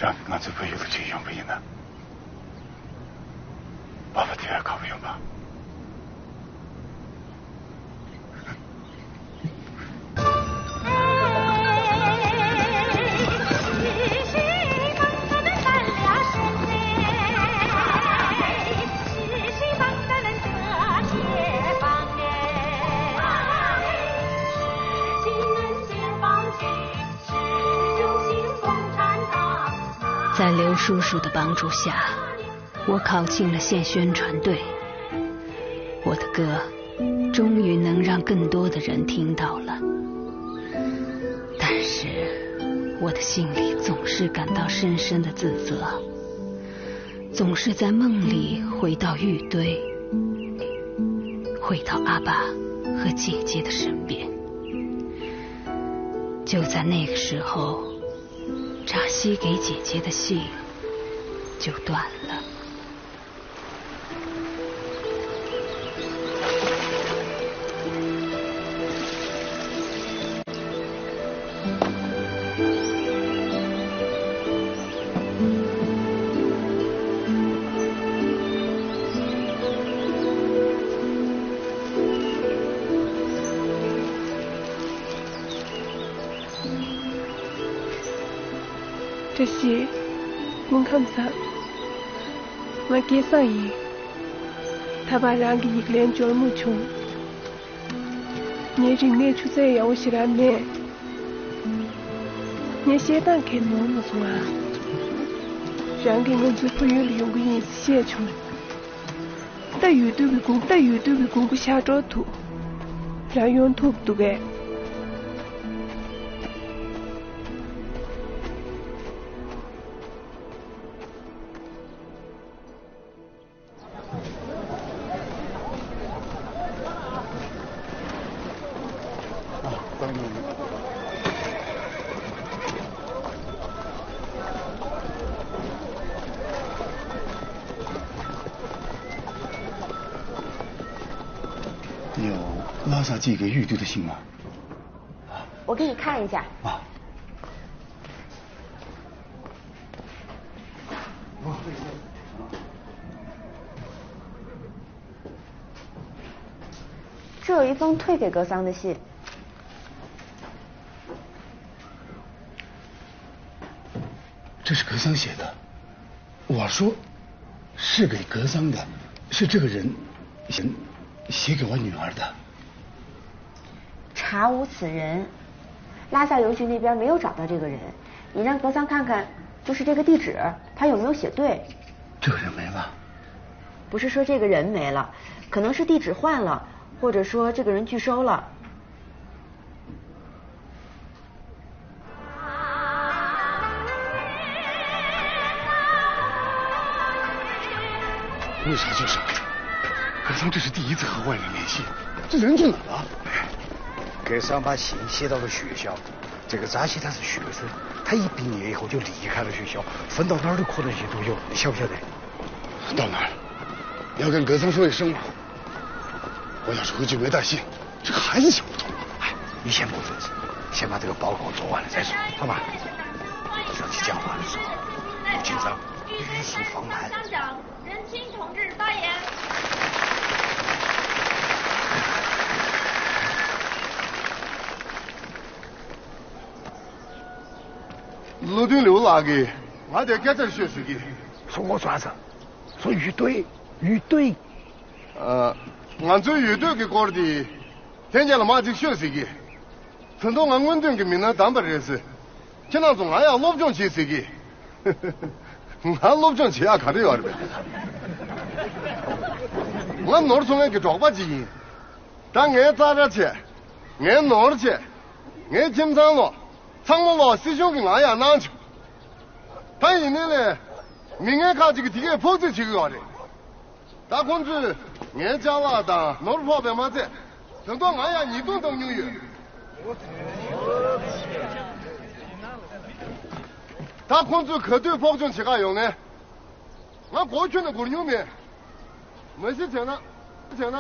རང་གིས་ང་ཚོའི་བལ་ཡུལ་དུ་ཁྲིད་ཡོང་པ་ཡིན་ན། པ་ཕ་དེ་བས་དགའ་པོ་ཡོང་པ།在刘叔叔的帮助下，我考进了县宣传队。我的歌终于能让更多的人听到了。但是，我的心里总是感到深深的自责，总是在梦里回到玉堆，回到阿爸和姐姐的身边。就在那个时候，扎西给姐姐的信就断了。བཀྲ་ཤིས། སྐུ་ཁམས་བཟང་། ང་སྐལ་བཟང་ཡིན། ད་བར་རང་གི་ཡིག་ལན་འབྱོར་མ་བྱུང་། ངའི་རིག་གནས་ཆུ་ཚད་ཡག་པོ་ཞེ་དྲག་མེད། ངས་བཤད་སྟངས་གལ་ནོར་མ་སོང་ཨ། རང་གིས་ང་ཚོའི་ཕ་ཡུལ་ལ་ཡོང་གི་ཡིན་ཟེར་བཤད་བྱུང་། ད་ཡོད་དུས་ཀྱི་དགོངས། ད་ཡོད་དུས་ཀྱི་དགོངས་པ་ཤར་འགྲོ་ཐུབ། རང་ཡོང་ཐུབ་འདུག་གས།有拉萨寄给玉帝的信吗？我给你看一下。啊。 这有一封退给格桑的信。这是格桑写的。我说，是给格桑的，是这个人写，写给我女儿的。查无此人，拉萨邮局那边没有找到这个人，你让格桑看看，就是这个地址，他有没有写对？这个人没了。不是说这个人没了，可能是地址换了，或者说这个人拒收了。 为啥拒收？格桑这是第一次和外人联系，这人去哪儿了？格桑把信写到了学校，这个扎西他是学生，他一毕业以后就离开了学校，分到哪儿都可能性都有，你晓不晓得？到哪儿？你要跟格桑说一声吗？我要是回去没带信，这孩子想不通。哎，你先不着急，先把这个报告做完了再说，好吧？上去讲话的时候，不紧张，语速放慢。向长任清同志发言。བློ་མཐུན་ལེའུ་ལགས་ཀྱིས་ང་དེ་སྐད་ཆ་ཤོད་ཞུ་གི། ཚོ་ངོ་ཚ་ས། ཚོ་ཡུལ་སྟོད། ཡུལ་སྟོད། ཨ། ང་ཚོའི་ཡུལ་སྟོད་ཀྱི་སྐོར་དེ་ལྷན་རྒྱས་ལ་མར་ཅིག་ཤོད་ཟེར་གི། ད་དུང་ང་སྔོན་ཐོན་གྱི་མི་སྣ་བདམས་པ་རེད་ཟེར། ཁྱེད་རང་ཚོ་ང་ཡར་སློབ་སྦྱོང་བྱེད་ཟེར་གི། ང་སློབ་སྦྱོང་བྱེད་ཡག་ག་རེ་ཡོད་རེད་པས། ང་ནོར་སོང་མཁན་གྱི་འབྲོག་པ་ཅིག་ཡིན། ད་ངའི་རྩྭ་ར་བྱས། ངའི་ནོར་བྱས། ངའི་ཁྱིམ་ཚང་ལོག། ཚང་མ་ལོག་སྲིད་གཞུང་གིས་ང་ཡར་གནང་བྱུང་། ད་ཡིན་ནའི་ལས། མི་ངན་ཁག་ཅིག་གིས་དེ་གས་ཕོག་རྩིས་བྱེད་ཀྱི་ཡོད་རེད། ད་ཁོང་ཚོས་ངའི་ཅ་ལག་དང་ནོར་ཕོག་པས་མ་ཚད། ད་དུང་ང་ཡར་ཉེས་རྡུང་བཏང་མྱོང་ཡོད། ད་ཁོང་ཚོས་ག་དུས་ཕོག་ཆུང་བྱེད་ག་ཡོང་ནའི། ང་མགོ་ཁྱོན་ནས་སྒུར་མྱོང་མེད། མ་གཞི་བྱས་ན། བྱས་ན།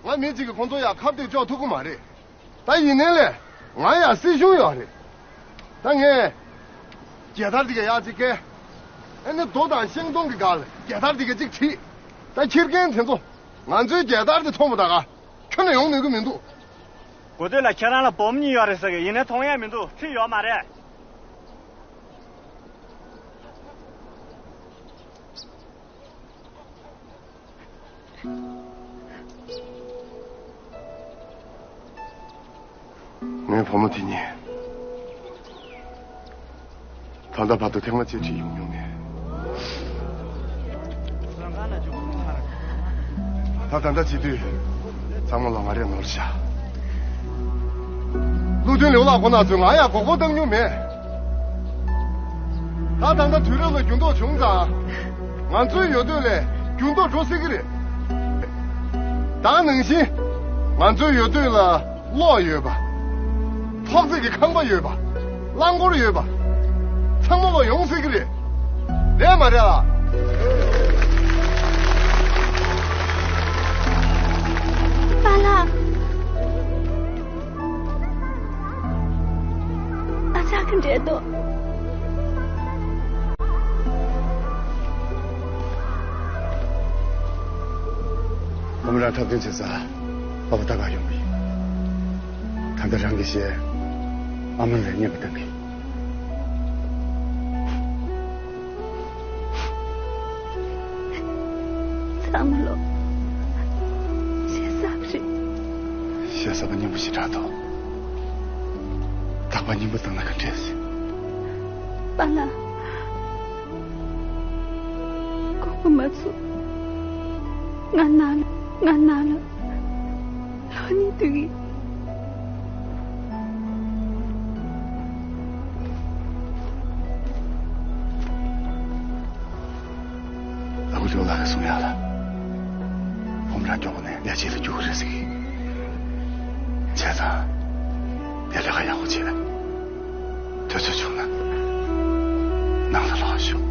ང་མི་གཅིག་གིས་ཁོང་ཚོ་ཡར་ཁ་གཏད་གཅོག་ཐུབ་ཀྱི་མ་རེད། ད་ཡིན་ནའི་ལས། ང་ཡར་སྲིད་གཞུང་ཡོད་རེད། ད་ངས་རྒྱལ་དར་འདི་ག་ཡར་ཅིག་བཀལ། ཨ་ནི་རྡོ་དང་ཤིང་སྡོང་གི་སྒང་ལ་རྒྱལ་དར་འདི་ག་ཅིག་བྲིས། ད་ཁྱི་རྒན་དེ་ཚོ་ང་ཚོའི་རྒྱལ་དར་འདི་མཐོང་བ་ད་ག་ཁྱོན་ནས་ཡོང་ནུས་ཀྱི་མི་འདུག། དགོས་འདོད་ལ་ཁྱེད་རང་ལ་སྦོམ་གཉིས་ཡོད་རེད་ཟེར་གི། ཡིན་ནའི་མཐོང་ཡས་མི་འདུག། ཁྲིད་ཡོད་མ་རེད། ངའི་བུ་མོ་དེ་གཉིས། ད་ལྟ་བར་དུ་ཐེངས་མ་གཅིག་ཁྲིད་ཡོང་མྱོང་མེད། ད་ད་ལྟ་བྱེད་དུས། ཚང་མ་ལོག་ང་རས་ནོར་བཞག། ཀླུ་ལྡིང་ལེའུ་ལགས་ཁོ་ན་ཚོས་ང་ཡར་མགོ་སྐོར་བཏང་མྱོང་མེད། ད་ད་ལྟ་དུས་རབས་ལ་འགྱུར་ལྡོག་བྱུང་ཙང་། ང་ཚོའི་ཡུལ་སྟོད་ལ་འགྱུར་ལྡོག་འགྲོ་སྲིད་ཀྱི་རེད། ད་ནང་བཞིན། ང་ཚོའི་ཡུལ་སྟོད་ལ་གློག་ཡོད་པ། ཐོག་བརྩེགས་ཀྱི་ཁང་པ་ཡོད་པ། རླངས་འཁོར་ཡོད་པ། ཚང་མ་ལོག་ཡོང་སྲིད་ཀྱི་རེད། རེད་མ་རེད་ལགས། པཱ་ལགས། ཨ་ཅག་གི་འདྲེ་དོ། ཁོ་མོ་རང་འཁྲབ་སྟོན་བྱེད་ས་པ་ཕ་ད་ག་ཡོང་གི། ད་ལྟ་རང་གི་གཞས་ཨ་མ་ལ་སྙན་པ་བཏང་གི། ཚང་མ་ལོག་གཞས་གསར་པ་རེད། གཞས་གསར་པ་སྙན་པོ་ཞེ་དྲག་འདུག། རྟག་པར་སྙན་པོ་བཏང་ན་ག་འདྲས། པཱ་ལགས། དགོངས་པ་མ་ཚོམས། ང་ནང་ལ། ང་ནང་ལ། ལོག་ནས་སྡོད་ཀྱི། ཨ་ཁུ་ལོ་ལགས་ཀྱིས་གསུང་ཡག་ལ། ཁོ་མོ་རང་མགྱོགས་པོ་ནས་ལས་བྱེད་ལ་རྒྱུག་གི་རེད་ཟེར་གི། བྱས་ཙང་། ངས་ལས་ཀ་ཡག་པོ་བྱས། དུས་ཚོད་བྱུང་ན། ནང་ལ་ལོག་ཤོག།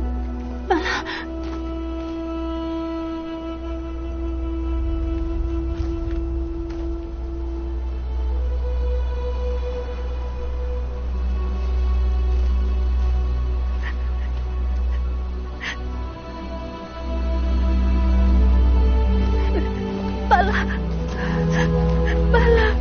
པཱ་ལགས། པཱ་ལགས། པཱ་ལགས།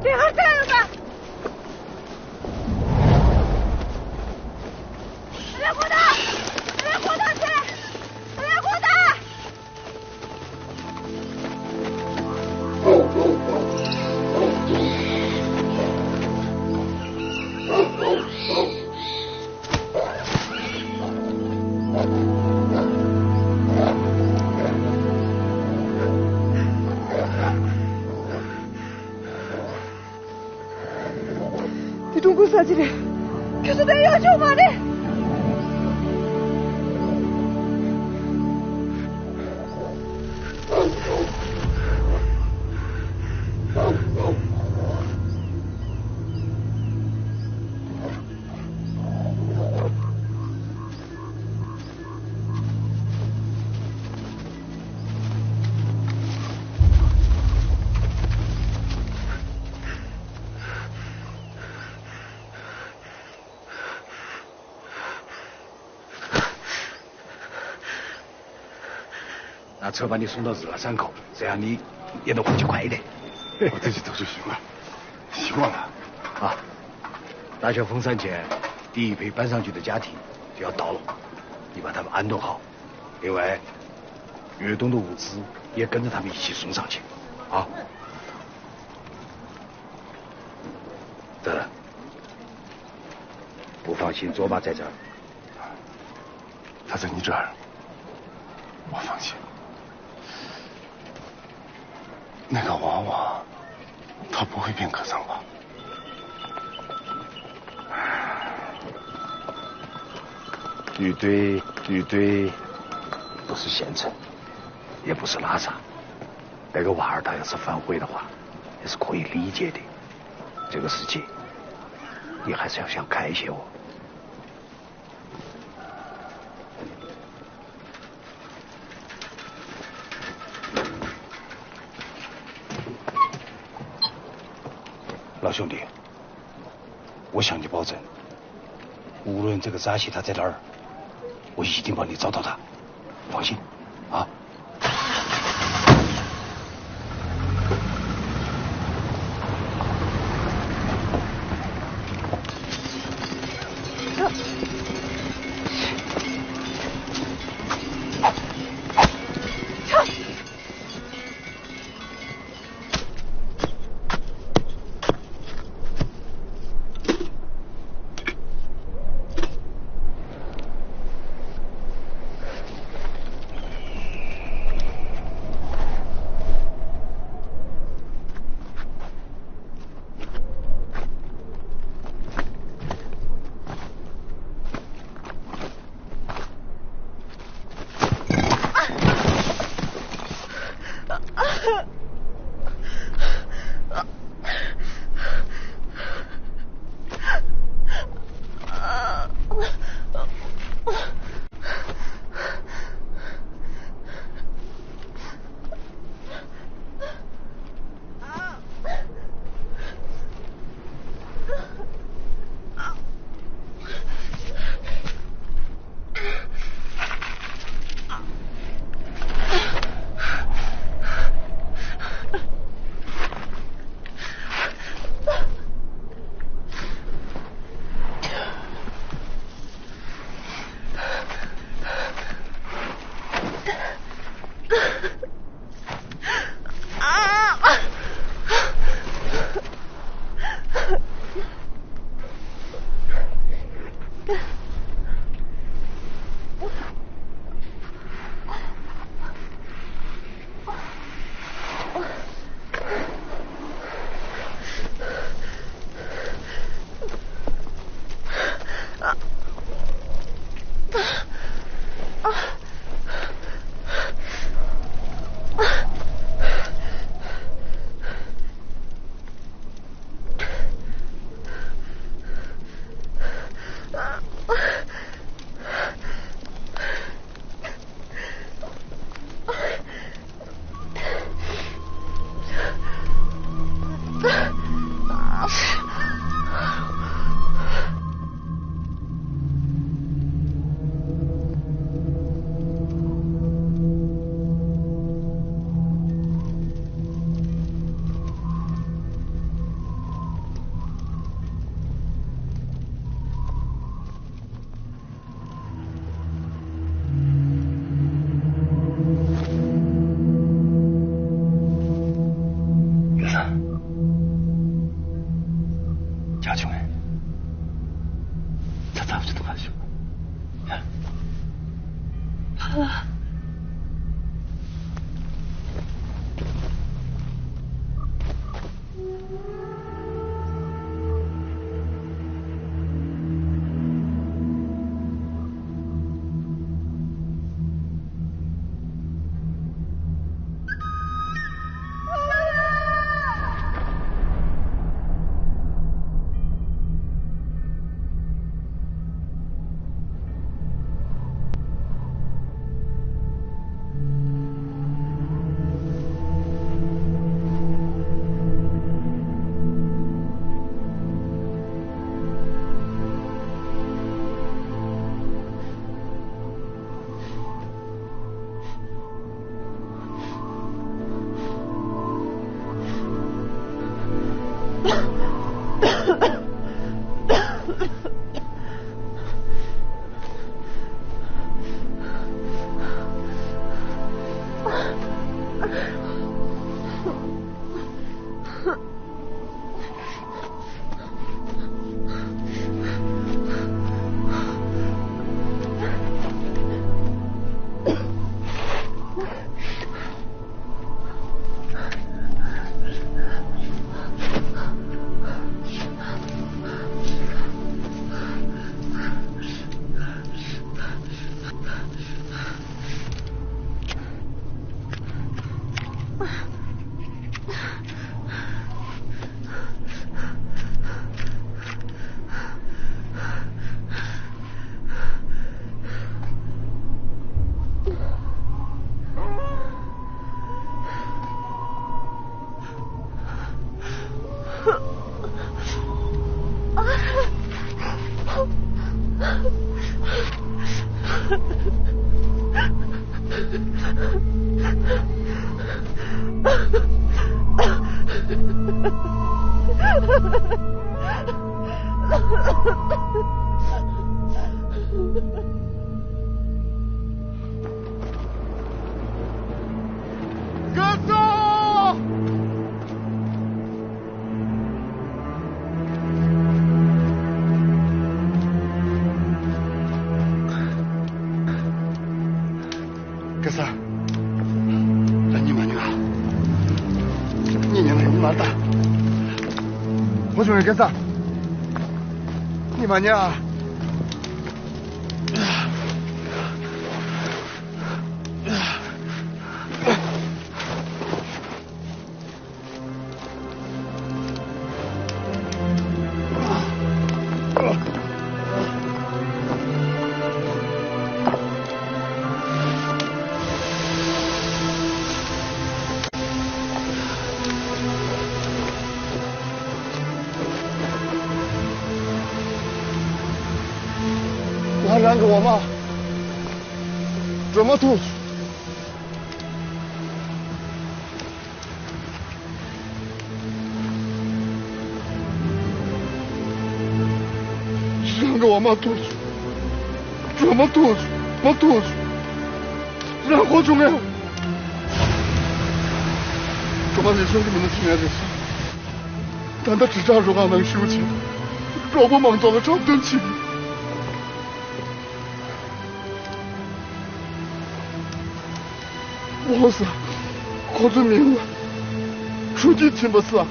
དེ་ཧར་ཚད་ཡོད་པ། དེ་ཀྲུང་གོའི་ས་ཆ་རེད། ཁྱོད་ཚོ་དེ་ཡོང་ཆོག་མ་རེད། 把车把你送到日拉山口，这样你也能回去快一点。我自己走就行了，习惯了。啊，大雪封山前，第一批搬上去的家庭就要到了，你把他们安顿好。另外，越冬的物资也跟着他们一起送上去，啊。对了，不放心，卓玛在这儿。他在你这儿，我放心。那个娃娃，他不会变可憎吧？玉堆，玉堆，不是现成，也不是垃圾。那个娃儿他要是反悔的话，也是可以理解的。这个事情，你还是要想开一些哦。 老兄弟，我向你保证，无论这个扎西他在哪儿，我一定帮你找到他，放心，啊。སྐལ་བཟང་། སྐལ་བཟང་། ད་གཉིད་མ་ཉལ་ཨ། གཉིད་ཉལ་ན་ཡོང་མ་ད། ཧོ་ཆུང་ཡ་སྐལ་བཟང་། གཉིད་མ་ཉལ་ཨ། ང་རང་གི་འོ་མ་སྒྲོལ་མ་འཐུང་། རང་གི་འོ་མ་འཐུང་། སྒྲོལ་མ་འཐུང་། མ་འཐུང་། རང་ཧོ་ཆུང་ངས། སྒྲོལ་མ་ལས་སོང་གི་མི་ནུ་ཆུང་ངས་རེད། ད་ལྟ་དྲིལ་བསྒྲགས་རུ་ཁག་ནང་ཞུགས་བྱས། གྲོགས་པོ་མང་ཚོགས་ལ་འཁྲབ་སྟོན་བྱེད་ཀྱི། འོང་ས། ཁོ་ཚོའི་མིང་ལ་ཧྲུའུ་ཅི་ཕྱིན་པ་ས། སྐལ་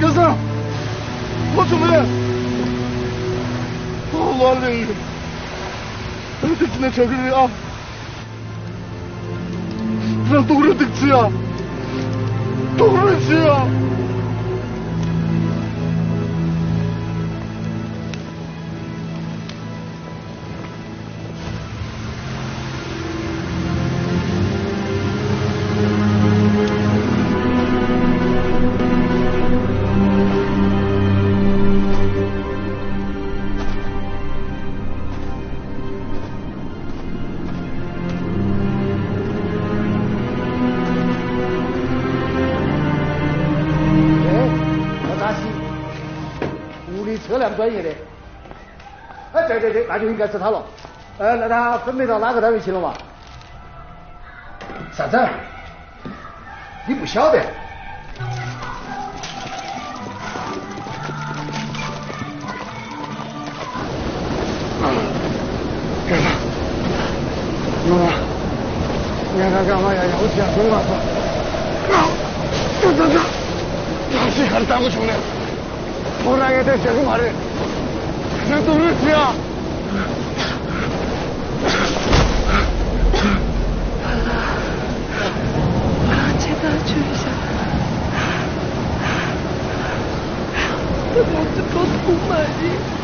བཟང་། ཁོ་ཚོ་མེད། ཨོ་ལ་ལེ་ཡིན། ཨ་ཙི་ཅི་ནས་ཆགས་ཀྱི་རེད་ཨ། རང་སྡུག་རུས་སྡིག་ཅི་ཡ། སྡུག་རུས་ཅི་ཡ། ཨེ། ང་ད་ཤི། ཨུ་ལི་ཚོ་ལམ་འགྲོ་ཡིན་རེད། ཨ་ཏྲེ་ཏྲེ་ཏྲེ། ང་ཅུང་ཡིན་ག་ཚ་ཐ་ལོ། ཨ་ལ་ད་ཕུ་མི་དང་ལ་ག་ད་བི་ཆི་ལོ་མ། ས་ཚ། འདི་བུ་ཤ་བས། ང་ང་ང་ང་ཡ་ཡ་འུ་ཅག་དུང་མ་སོང་། ད་ད་ད་ད་ཤི་ཁར་ལྟ་གོ་བྱུང་ནས། ཁོ་རང་ངས་དེ་བྱེད་གི་མ་རེད། ཁྱེད་སྡུག་རུས་བྱེད་ཨ། ཁྱེད་ད་ཆོས་བྱ། ད་ང་ཚོ་འགྲོ་ཐུབ་མ་རེད།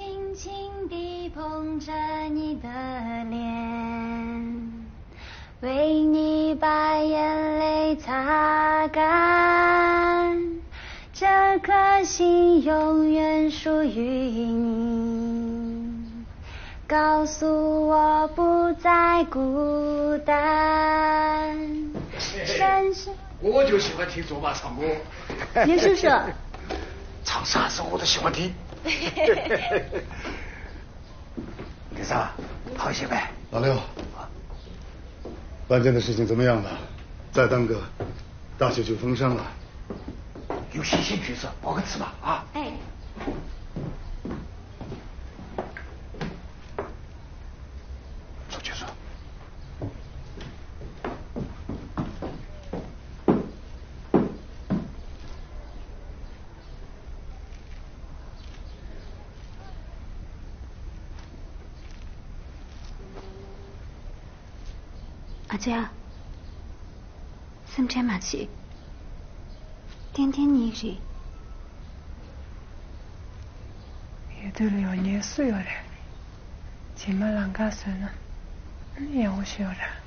轻轻地捧着你的脸，为你把眼泪擦干，这颗心永远属于你。告诉我不再孤单。深深我就喜欢听卓玛唱歌。林叔叔，唱啥子我都喜欢听。李桑，好些没？老刘，搬迁的事情怎么样了？再耽搁，大学就封山了。有新鲜局势，报个吃吧，啊！哎。出去说。 ཨ་ཅག་སེམས་ཁྲལ་མ་བྱེད། ཏན་ཏན་གཉིད་རེད། ཡུལ་དུ་ལོག་མཁན་སུ་ཡོད་རེད། རྗེས་མ་ལམ་ཁ་བཟོས་ན་ཨ་ནི་ཡག་པོ་ཞིག་ཡོད་རེད།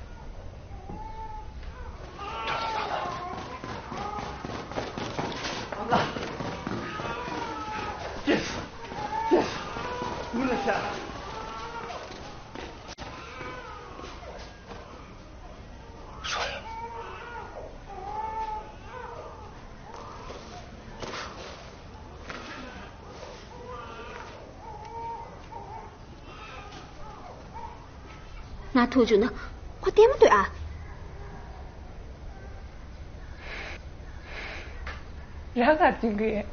ང་ཐུག་བཅུག་ན་ཁོ་ལྟད་མོ་ལྟོས་ཨ། ར་ག་བྱེད་ཀྱི་ཡོད།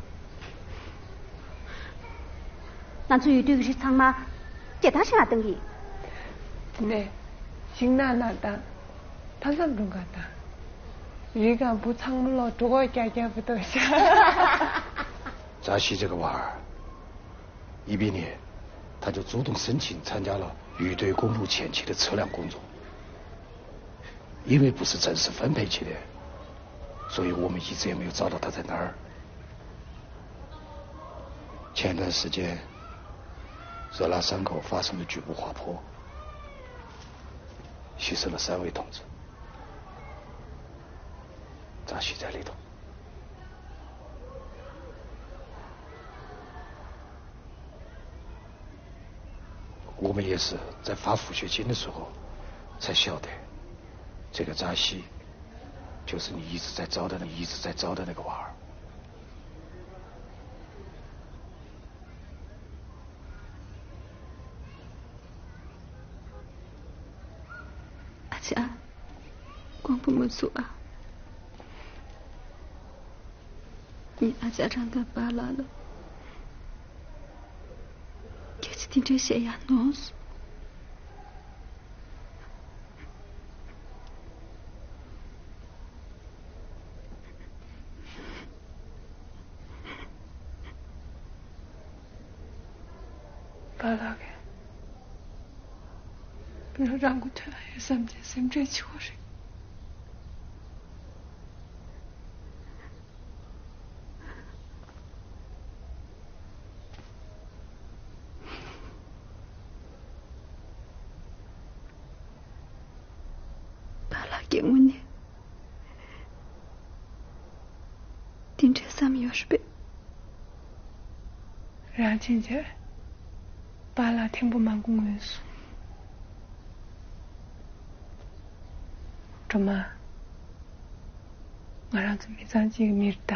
ང་ཚོ་ཡུལ་དུས་ཀྱི་རི་ཚང་མ་སྐྱེ་སྟངས་ཤིག་ལ་བཏང་གི། དེ་ནས་ཤིང་ནགས་ནགས་དང་མཐའ་མཚམས་སྒྲུང་ག་དང་། རི་སྒང་བུ་ཚང་མ་ལོག་གྲོད་ཁོག་རྒྱག་རྒྱག་པོ་ཏོ་ཤ། 扎西这个娃儿，一毕业，他就主动申请参加了语对公路前期的车辆工作。因为不是正式分配起的，所以我们一直也没有找到他在哪儿。前段时间，热拉山口发生了局部滑坡，牺牲了三位同志，扎西在里头。 我们也是在发抚恤金的时候才晓得，这个扎西就是你一直在找的那，一直在找的那个娃儿。 ཨ་ཅག་དགོངས་པ་མ་ཚོམ་ཨ། ངས་ཨ་ཅག་རང་དང་པཱ་ལགས་ལ་སྐད་ཆ་དེ་འདྲ་བཤད་ཡག་ནོར་སོང་། པཱ་ལགས་ཀྱིས་ང་རང་མགོ་ཐོན་ཡོད་བསམ་སྟེ་སེམས་ཁྲལ་ཆེ་བོ་རེད། པཱ་ལགས་ཀྱི་ངོས་ནས་དེ་འདྲའི་བསམ་ཡོད་རེད་པས། རང་ཕྱིན་ཆད་པཱ་ལགས་ཐེངས་པོ་མང་པོ་ངུས་སོང་། སྒྲོལ་མ། ང་རང་ཚོ་མི་ཚང་གཅིག་མི་རེད་ད།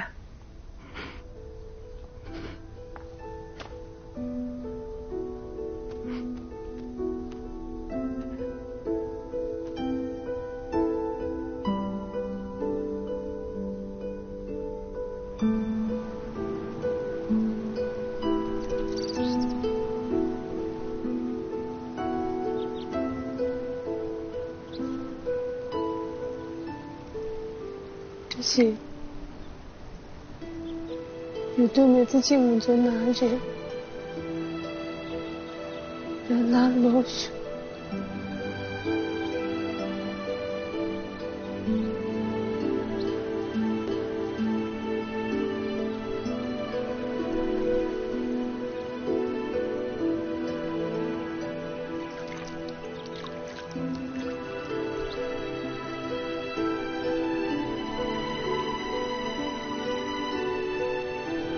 བཀྲ་ཤིས། ཡུལ་དུས་མི་ཚེ་གཅིག་མི་འཛོམས་ན་རེད། ཡང་ན་ལོག་ཤོག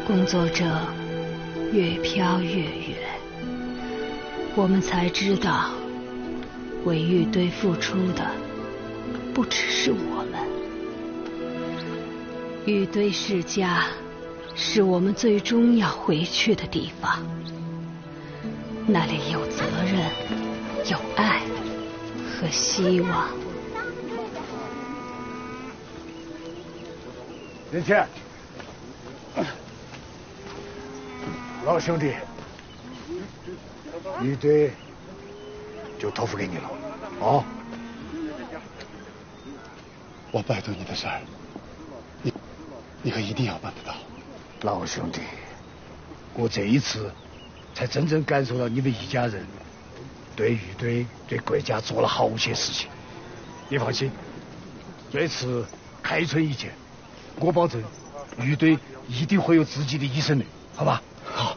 工作证越飘越远，我们才知道，为玉堆付出的不只是我们。玉堆世家是我们最终要回去的地方，那里有责任、有爱和希望。林倩，老兄弟，玉堆就托付给你了，啊。 我拜托你的事儿，你，你可一定要办得到。老兄弟，我这一次才真正感受到你们一家人对玉堆、对国家做了好些事情。你放心，这次开春一见，我保证玉堆一定会有自己的医生的，好吧？好。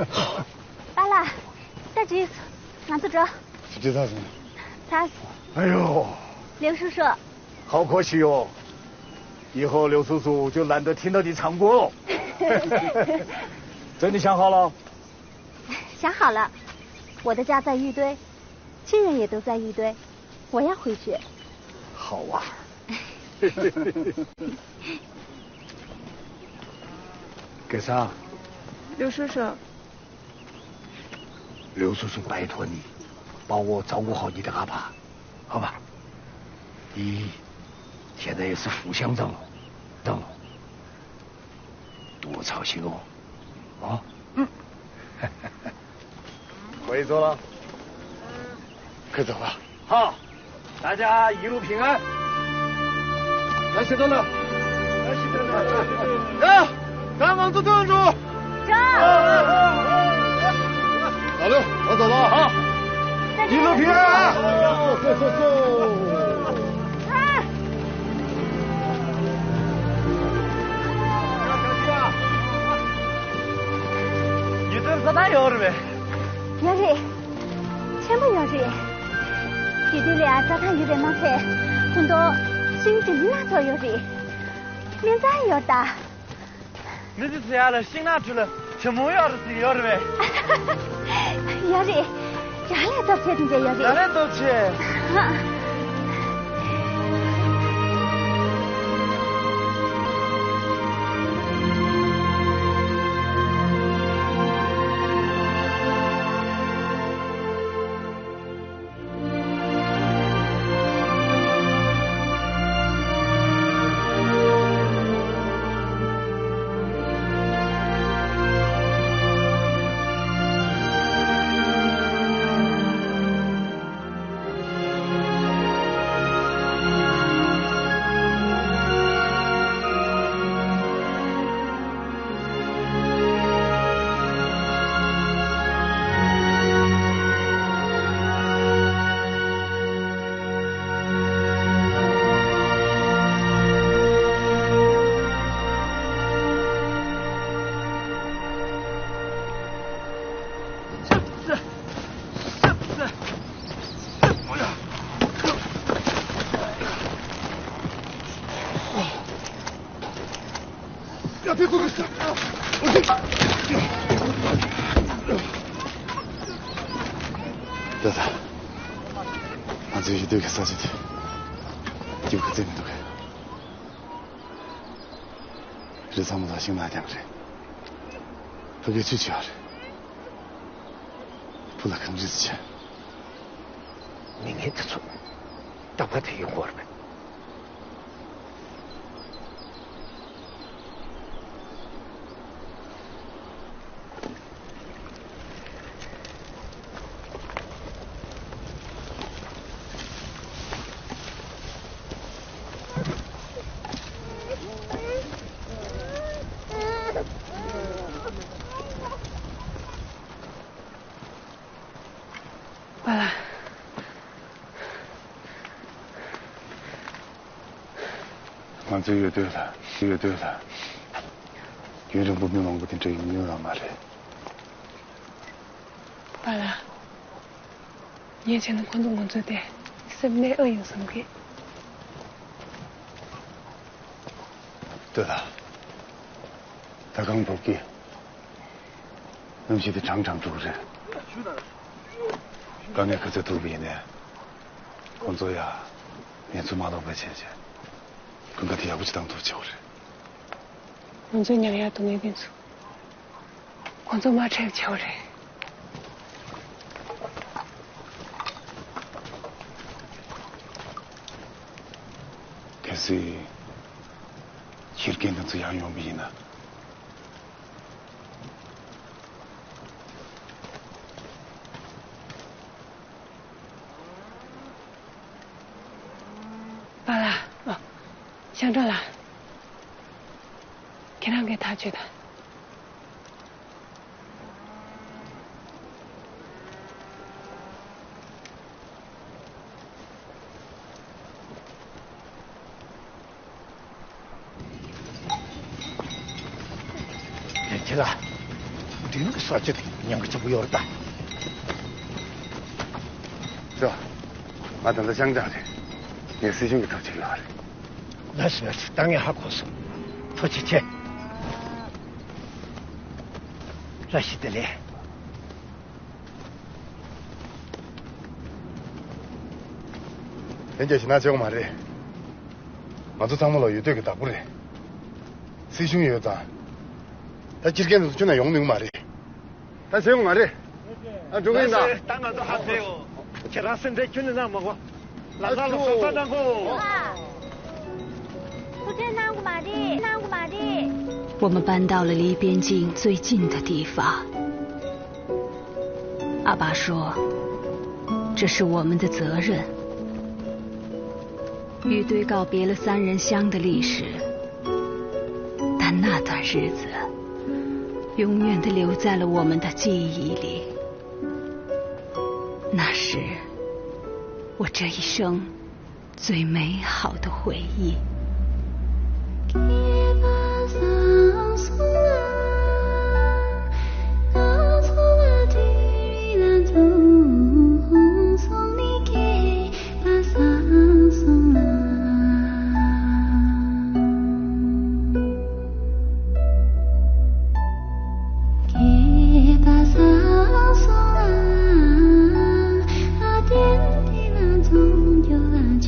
好。爸啦，带着一次，俺自着。是这咋子呢？他，哎呦，刘叔叔， 好可惜哟，以后刘叔叔就懒得听到你唱歌了。真的想好了？想好了，我的家在玉堆，亲人也都在玉堆，我要回去。好啊。格桑，刘叔叔， 刘叔叔拜托你，帮我照顾好你的阿爸，好吧？你现在也是副乡长了，长了，多操心哦，啊？嗯。可以走了。快走吧。好。 大家一路平安。来，先等等。来，先等等。呀，赶往这段住。走。好嘞，我走了啊。好。一路平安。走，走，走。哎。你这是哪有的呗？ ཡོད་རེད། ཆེན་པོ་ཡོད་རེད། དེ་དུས་ལས་ཨ་རྩྭ་ཐང་ཡོད་པས་མ་ཚད། ཁོང་ཚོ་ཤིང་དེ་མི་ནག་ཚོ་ཡོད་རེད། སྨན་རྩྭ་ཡོད་ད། མི་ཚེ་ཚེ་ཡ་ལ་ཤིང་ནག་ཁྲོད་ལ་ཆེན་མོ་ཡོད་རེད་ཟེར་ཡོད་རེད་པས། ཡོད་རེད། རང་ལས་སྟོབས་ཆེ་དེ་འདྲ་ཡོད་རེད། རང་ལས་སྟོབས་ཆེ། ཨ། ད་ད། ང་ཚོའི་ཡུལ་སྡོད་ཀྱི་ས་ཆ་དེ་སྐྱིད་པོ་ག་ཚོད་མི་འདུག་གས། རི་ཚང་མ་ལ་ཤིང་ནགས་རྐྱང་རེད། ཕ་གིར་ཆུ་ཆེ་བ་རེད། ཕུ་ལ་གངས་རི་ཆེ། མི་ངན་དེ་ཚོ་རྟག་པར་དེ་ཡོང་གི་ཡོད་རེད་པས། པཱ་ལགས། ང་ཚོའི་ཡུལ་སྡོད་ལ། ཡུལ་སྡོད་ལ། ཡུན་རིང་པོ་མི་མང་པོ་དེ་འདྲ་ཡོང་མྱོང་ཡོད་མ་རེད། པཱ་ལགས། ངས་བྱས་ན་ཁོ་ཚོ་ང་ཚོའི་དེ་ སེམས་ནད་ཨེ་ཡོང་བསམ་གི། ལྟོས་དང་། ད་གང་འདུག་གི། གནམ་གཤིས་དེ་གྲང་གྲང་འགྲོ་གི་རེད། དཀའ་ངལ་ག་ཚོད་ཐུག་པ་ཡིན་ནའི། ཁོང་ཚོ་ཡ། ངལ་འཚོ་མ་ལོག་པ་བྱས་བྱས། དགུན་ཁ་དེ་ཡག་པོ་ཅིག་བཏང་ཐུབ་བྱེད་དགོས་རེད། ང་ཚོའི་ཉག་ཡག་སྡུག་བསྔལ་དེ་ཚོ། ཁོང་ཚོ་མ་འཕྲད་བྱའོ་རེད། གལ་སྲིད། ཁྱི་རྒན་དེ་ཚོ་ཡར་ཡོང་བ་ཡིན་ན། པཱ་ལགས། ཨ། ཤང་ཀྲང་ལགས། ཁྱེད་རང་གིས་ཐག་གཅོད་དང་། ཁྱེད་ལ། མདུན་གྱི་ས་ཆ་དེ་ཉེན་ཁ་ཆེན་པོ་ཡོད་རེད་ད། ཙོ། ང་ད་ལྟ་ཤང་ཀྲང་རེད། ངས་སྲིད་གཞུང་གི་ཐག་གཅོད་ཡོད་རེད། ལགས་སོ་ལགས་སོ། ད་ངས་ཧ་གོ་སོང་། ཐུགས་རྗེ་ཆེ། བཀྲ་ཤིས་བདེ་ལེགས། ལན་རྒྱག་ཞེད་སྣང་བྱེད་དགོས་མ་རེད། ང་ཚོ་ཚང་མ་ལ་འོས་བསྡུ་གི་བདག་པོ་རེད། སྲིད་གཞུང་ཡོད་ཙང་། ད་ཁྱི་རྒན་དེ་ཚོ་ཁྱོན་ནས་ཡོང་ནུས་མ་རེད། ད་བྱེད་དགོས་མ་རེད། ཨ། འགྲོ་གི་ཡིན་ད། ད་ང་ཚོ་ཧ་ཕེའོ། ཁྱེད་རང་སེམས་ཁྲལ་ཁྱོན་ནས་གནང་མ་དགོས། ལ་དྭགས་ལ་སོ་སོ་གནང་གོ། ཐུགས་ཁྲལ་གནང་དགོས་མ་རེད། གནང་དགོས་མ་རེད། 我们搬到了离边境最近的地方。阿爸说，这是我们的责任。与堆告别了三人乡的历史，但那段日子永远地留在了我们的记忆里。那是我这一生最美好的回忆。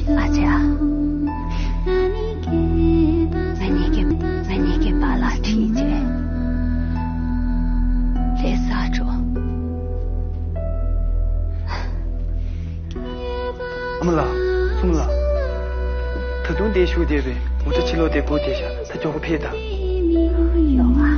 ཨ་ཅག་ང་གཉིས་ཀྱི་ང་གཉིས་ཀྱི་པཱ་ལགས་ཁྲིད་བྱས་ལྷ་སར་འགྲོ། ཨ་མ་ལགས། སྲུང་མ་ལགས། ད་དུང་འདིར་བཞུགས་བསྡད་པའི་ངོ་ཚ་ཕྱིར་ལོག་དེ་སྒུག་བསྡད་ཤག་ད་མགྱོགས་པོ་ཕེབས་དང་། ཡོང་ཨ།